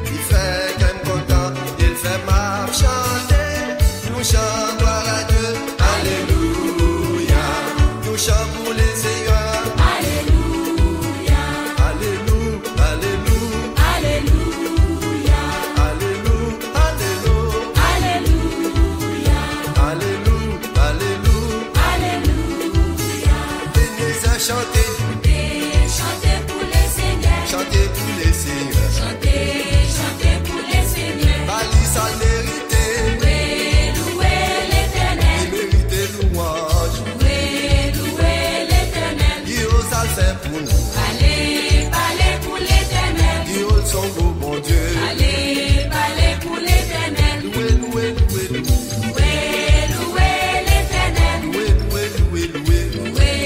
Li fè kè m kontan, e l fè m ap chante. Nou chan glwa a Dye, alelouya. Nou chan pou Lesenyè. Alelouya. Alelou, alelou. Alelouya. Alelou, alelou. Alelouya. Alelou, alelou. Alelouya. Ebenezer chante. Chante pou Lesenyè. Chante pou Lesenyè. Chante, chante pou Lesenyè. Ba li sa l merite. Louwe, louwe Letènèl. Li merite lwanj. Louwe, louwe Letènèl. Di yo sa l fè pou nou. Pale, pale pou Letènèl. Di yo l se yon gwo Bondye. Pale, pale pou Letènèl. Louwe, louwe, louwe, louwe. Louwe, louwe Letènèl. Louwe, louwe, louwe, louwe. Louwe,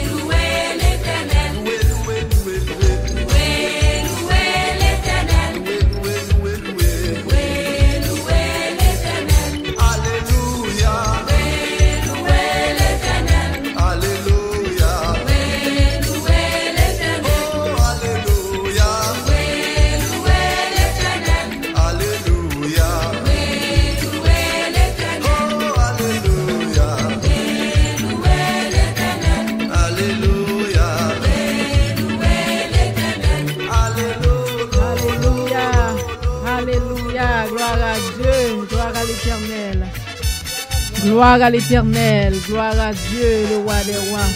louwe Letènèl. Louwe, louwe, louwe, louwe. Louwe, louwe Letènèl. Louwe, louwe, louwe, louwe. Louwe, louwe Letènèl. Alelouya. Louwe, louwe Letènèl. Alelouya. Louwe, louwe Letènèl. Oh, alelouya. Louwe, louwe Letènèl. Alelouya. Louwe, louwe Letènèl. Oh, alelouya. Louwe, louwe Letènèl. Alelouya. Louwe, louwe Letènèl. Alelouya. Alelouya. Alelouya. Gloire à Dieu. Gloire à l'Éternel. Gloire à l'Éternel. Gloire à Dieu, le roi des rois.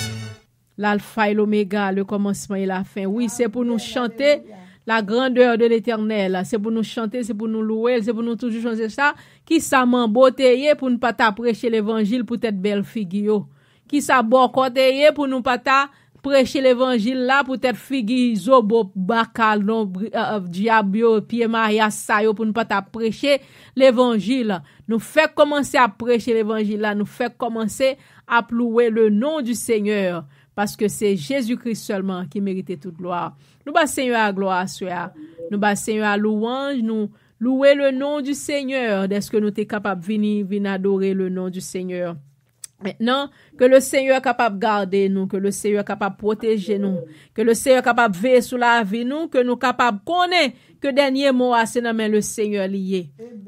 L'alpha et l'oméga, le commencement et la fin. Wi, se pou nou chante la grandeur de l'Éternel. Se pou nou chante, se pou nou louwe l, se pou nou toujou chante sa. Kisa manbo te ye pou n pa ta preche levanjil poutèt bèl figi yo? Kisa bòkò te ye pou nou pa ta preche levanjil la poutèt figi zobo, baka, lonbri, euh, euh, dyab yo, pye mayas sa yo, pou n pa ta preche levanjil? Nou fèk kòmanse ap preche levanjil la, nou fèk kòmanse ap louwe le non di Senyè, paske se Jezi Kris sèlman ki merite tout glwa. Nou ba Senyè a glwa aswè a. Nou ba Senyè a louwanj, nou louwe le non di Senyè, dèske nou te kapab vini, vin adore le non di Senyè. Mentnan, ke le Senyè kapab gade nou, ke le Senyè kapab pwoteje nou, ke le Senyè kapab veye sou lavi nou, ke nou kapab konnen ke dènye mo a se nan men le Senyè li ye.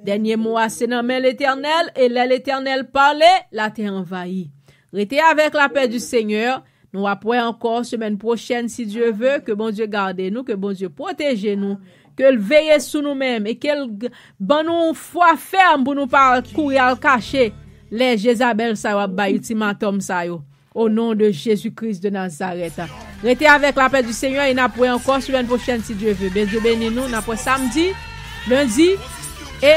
Dènye mo a se nan men Letènèl, e lè Letènèl pale, latè anvayi. Rete avèk lapè di Senyè. Nou ap wè ankò semèn pwochèn, si Dye ve, ke Bondye gade nou, ke Bondye pwoteje nou, ke l veye sou nou menm, e ke l g- ban nou yon fwa fèm pou nou pa kouri al kache lè Jezabèl sa yo ap bay iltimatòm sa yo. O non de Jezi Kris de Nazarèt. Rete avèk lapè di Senyè e n ap wè ankò semèn pwochèn, si Dye ve. Bondye beni nou, n ap wè samdi, lendi, e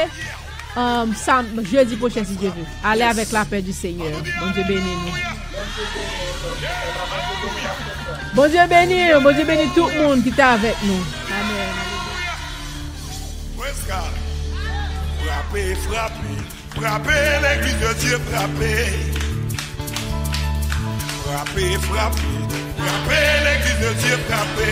um, sam, jedi pwochèn, si Dye ve. Ale avèk lapè di Senyè. Bondye beni nou. Bondye beni nou. Bondye beni tout moun ki te avèk nou. Amen. Praise God. Frape, frape, frape, legliz de Dye frape. Frape, frape, frape, legliz de Dye frape.